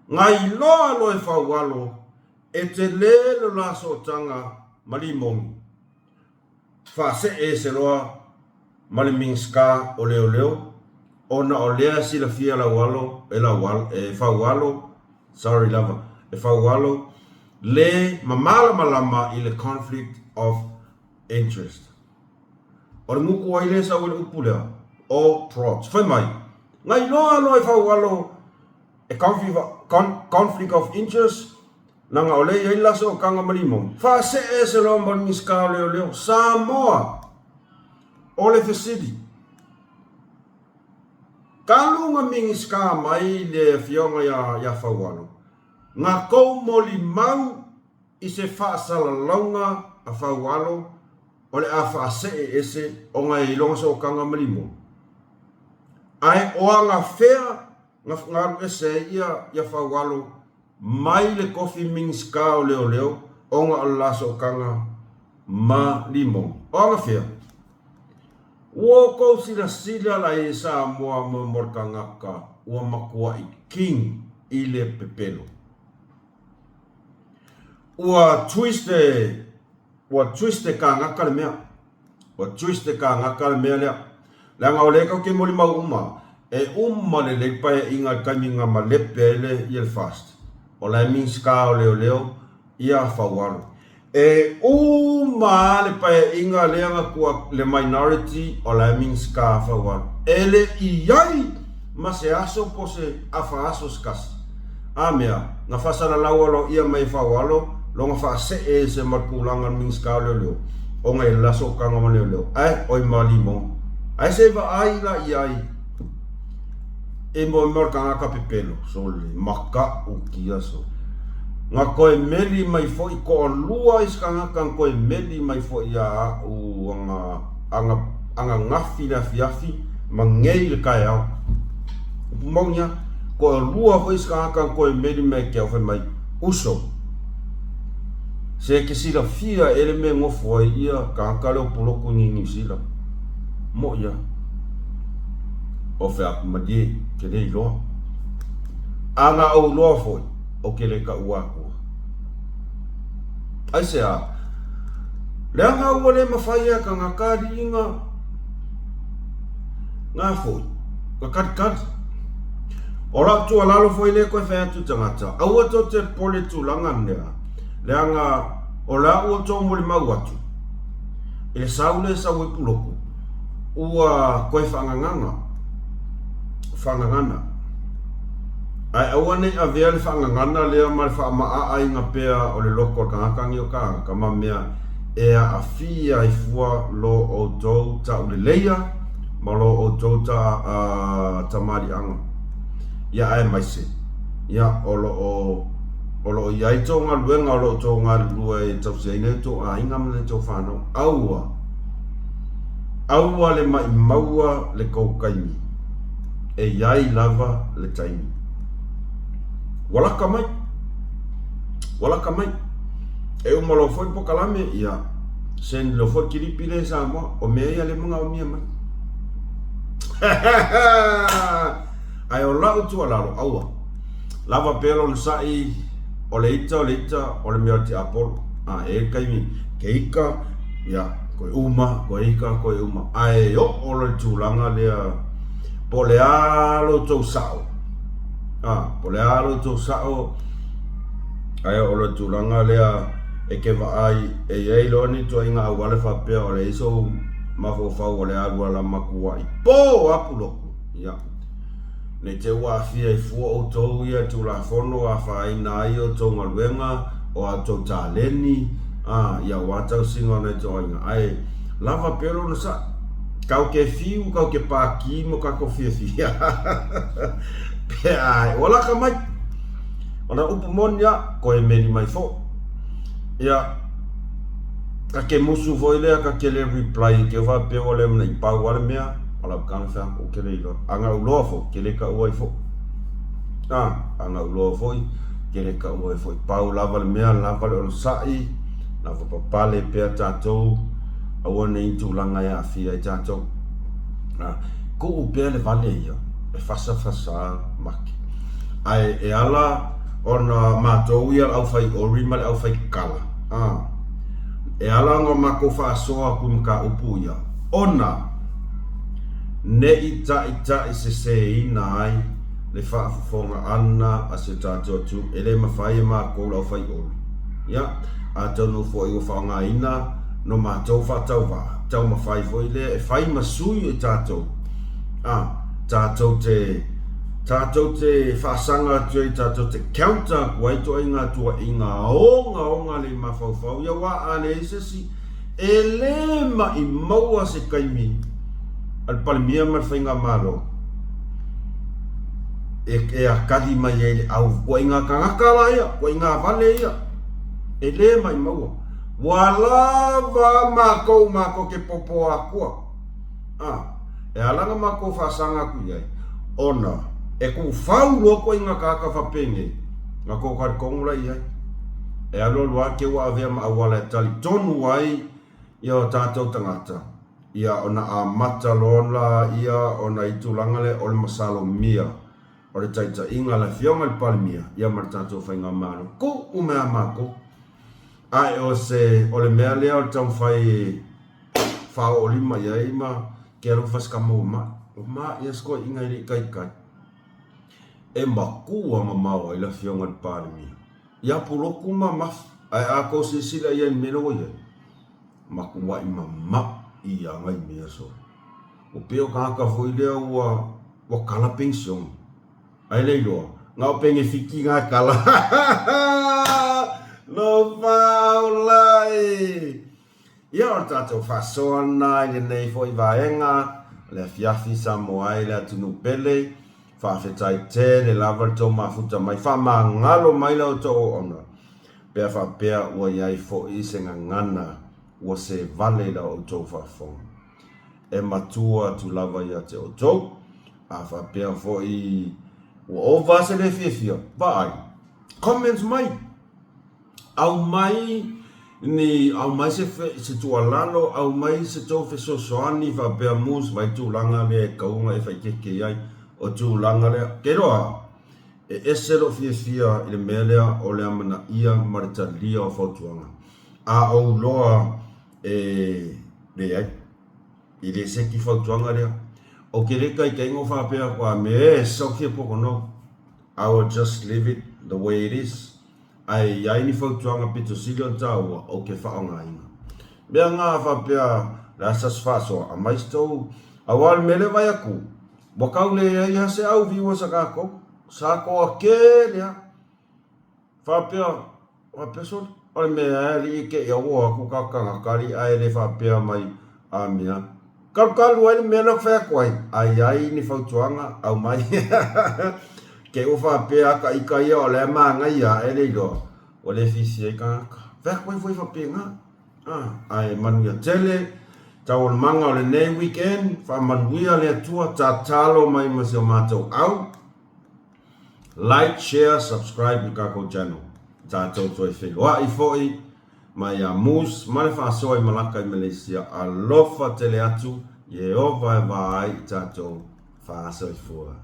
Gailoa loa e Faualo e tele lo la sootaga ma Limogi, faasee ese loa ma le Minisita o Leoleo ona o lea e silafia lau alo e lau alo e Faualo sorry lava e Faualo le mamalamalama i le conflict of interest. O le gutu ai lea sau ai le upu lea o prods. Fai mai, na iloa loa e Faualo e conflict of interest, leaga o lea e i ai le la sootaga ma Limoni. Faasee ese loa ma le Minisita o Leoleo, Samoa! O le fesili, talu na Minisita mai le afioga ia Faualo, na tou molimau i se faasalalauga a Faualo o le a faasee ese ona e iloga sootaga ma Limoni. Ae o agafea na alu ese ai ia Faualo mai le tofi Minisita o Leoleo ona o le la sootaga ma Limoni. O agafea? Ua outou silasila la i Samoa mo le tagata ua matuai king i le pepelo. Ua twist e ua twist e kānaka le mea. Ua twist e kānaka le mea lea. Leaga o lea tatou te molimau uma, e uma lelei le paeaiga i le taimi na malepe ai le ia le FAST. O la e Minisita o Leoleo ia Faualo. E uma lava le paeaiga lea na tuu atu le minority o la e Minisita Faualo. E le i i ai ma se aso po o se afa aso se tasi. A mea, na faasalalau aloaia mai e Faualo lona faasee ese ma le tulaga o le Minisita o Leoleo ona e le sootaga ma Leoleo ae oi ma Limon. Ae se i vaai la i ai e mo mea o le tagata pepelo, sole, makaʻu kia so. Na toe meli mai foi toalua isi tagata na toe meli mai foi ia aʻu aga, aga, ananafi le afiafi ma nei le taeao. Upu moni a, toalua foi isi tagata na toe meli mai ke au fai mai, uso, se e te silafia e le mea e nofo ai ia tagata lea o Pulotu i Niu Sila. Moʻi a. O fea aku malie, ke le iloa. A na ou iloa foi, o ke le kaʻu akua. Aisea? Leaga ua le mafai e tagata alii na na foi, na kalikali. O lau tuualalo foi lea koe fai atu i tagata, aua tou te popole i tulaga lea, leaga o le a ua tou molimau atu, i le sau lea e sau ai Puloku, ua toe faagagana, faagagana. Ae aua ne i avea le faagagana lea ma le faamaaaina pea o le loto o le tagata nei o kānaka ma mea e aafia ai fua lo outou tauleleia ma lo outou ta, uh, tamaliʻaga. Ia aemaise, ia, o lo o, o lo o i ai tou galuega o lo o tou galulue e tausiaina ai tou aiga ma nai tou fanau. Aua, aua le maʻimaua le tou taimi. E i ai lava le taimi. Ua laka mai. Ua laka mai. E uma loa foi le pokalame, ia, send loa foi le kilipi lea i Samoa. O mea ia lea e manaomia mai. Ae o lau tuualalo, aua. Lava pea lona saʻi, o le ita, o le ita, o le mea o le tiapolo. A, e i ai le taimi ke ika, ia, koe uma, koe ika, koe uma. Ae oo loa i le tulaga lea, po o le a lo outou sao, a, po o le a lo outou sao, ae oo loa i le tulaga lea e ke vaai, e i ai loa ni ituaiga auala e faapea o le ai sou mafaufau o le alu ala matuai po a puloku, ia. Ne i te i ua aafia ai fua outou ia Tulafono afaina ai outou galuega o a outou taleni, a, ia aua tausiga o nai toaiga, ae lava pea lona saʻi. Kau ke fiu, kau ke pākī mo kākou fiafia. Pe ai, ua laka mai. O na upu moni a, koe meli mai fo. Ia, ka ke musu foi lea, ka ke le reply, ke wha pea ua le mana i pau ale mea, o lau kana whea o ke le iloa. A ngau loa fo, ke le ka uai fo. A, a ngau loa foi, ke le ka uai foi. Pau lava le mea, lava le onosai, lava papale pea tātou, aua nei tulaga e aafia ai tātou. A, tuu pea le vale ia e fasafasa make. Ae e ala ona matou ia le aufai ori ma le aufai kala, a, e ala ona matou faasoa atu i mataupu ia, ona ne i taitai seseina ai le faafofoga ʻana a si o tatou atunuu, e le mafai e matou le aufai ori. Ia, atonu foi ua faaaogaina no matou faatauvaa, taumafai foi lea e fai ma sui o i tatou, a, tatou te, tatou te faasaga atu ai, tatou te counter atu ai ituaiga tuuaiga ogaoga le mafaufau, ia aua a leai se isi, e le maimau se taimi a le Palemia ma le Faigamalo e akali mai ai le au ituaiga tagata la ia, ituaiga vale ia, e le maimaua. Ua lava matou matou te popo akua. A, e ala ona matou faasaga atu i ai, ona e tuufau loa ituaiga tagata faapenei, ona tou talitonu la i ai. E alualu lava te ua avea ma auala e talitonu ai ia o tatou tagata, ia ona amata loa laia ona i tulaga lea o le masalomia o le taitaiga a le Afioga i le Palemia ia ma le tatou Faigamalo. Tuu mai a matou. Ae o se, o le mea lea o le taumafai e faaoolima i ai ma ke alofa se kama ua maʻi. Ua maʻi lava se toeaina e le i taitai. E matua mamao ai le Afioga i le Palemia ia Pulotu ma Mafi. Ae a tou silasila i ai i le mea lea ua i ai, matuai mamaʻi lava nai mea solo. Ua pei o tagata foi lea ua ua kala penisione. Ae le iloa, na o penefiti na e kala. Lofaola e! Ia, o le tatou faasoa lena i lenei foi vaega o le afiafi Samoa ai le atunuu pele. Faafetai tele lava le tou mafuta mai. Faamagalo mai la outou auauna pe a faapea ua i ai foi se gagana ua se vale i la outou faafofoga. E matua atu lava ia te outou. A faapea foi ua ova se le fiafia, vaai, comments mai, aumai ni, aumai se, se tuualalo, aumai se tou fesoasoani faapea Moose vai tulaga lea e tatau ona e faitete i ai, o tulaga lea, ou te iloa lava, e ese lou fiafia i le mea lea o le amanaia ma le talia o fautuaga. A ou iloa e leai, e le seki fautuaga lea. Ou te le taitai ona ou faapea atu, a me soki e pokonou. I will just leave it the way it is. Ae i ai ni fautuaga pito sili ona taua, ou te faaaogaina. Mea nga faapea, le a se aso faasoa, aumai se tou, aua o le mea lea e vaai atu, ua tau leai lava se au viewers a tatou. Sa toatele lava. Faapea, faapea sole, o le mea e alii te i au atu ka tagata alii ae le faapea mai a mea. Kalukalu ai le mea lea ou te fai atu ai, a i ai ni fautuaga, aumai. Te ua faapea a ita ia o la e manaia ae le iloa, ua le fiafia ai tagata. Fai atu ai foi faapena. Ae manuia tele taualumaga o lenei weekend, faamanuia le Atua, tatalo mai ma si o matou au. Like, share, subscribe i le tatou channel. Tatou toe feiloai foi mai ia Moose ma le faasoa i Malaka i Malaysia. Alofa tele atu, Ieova e va ai i tatou. Faasoifua.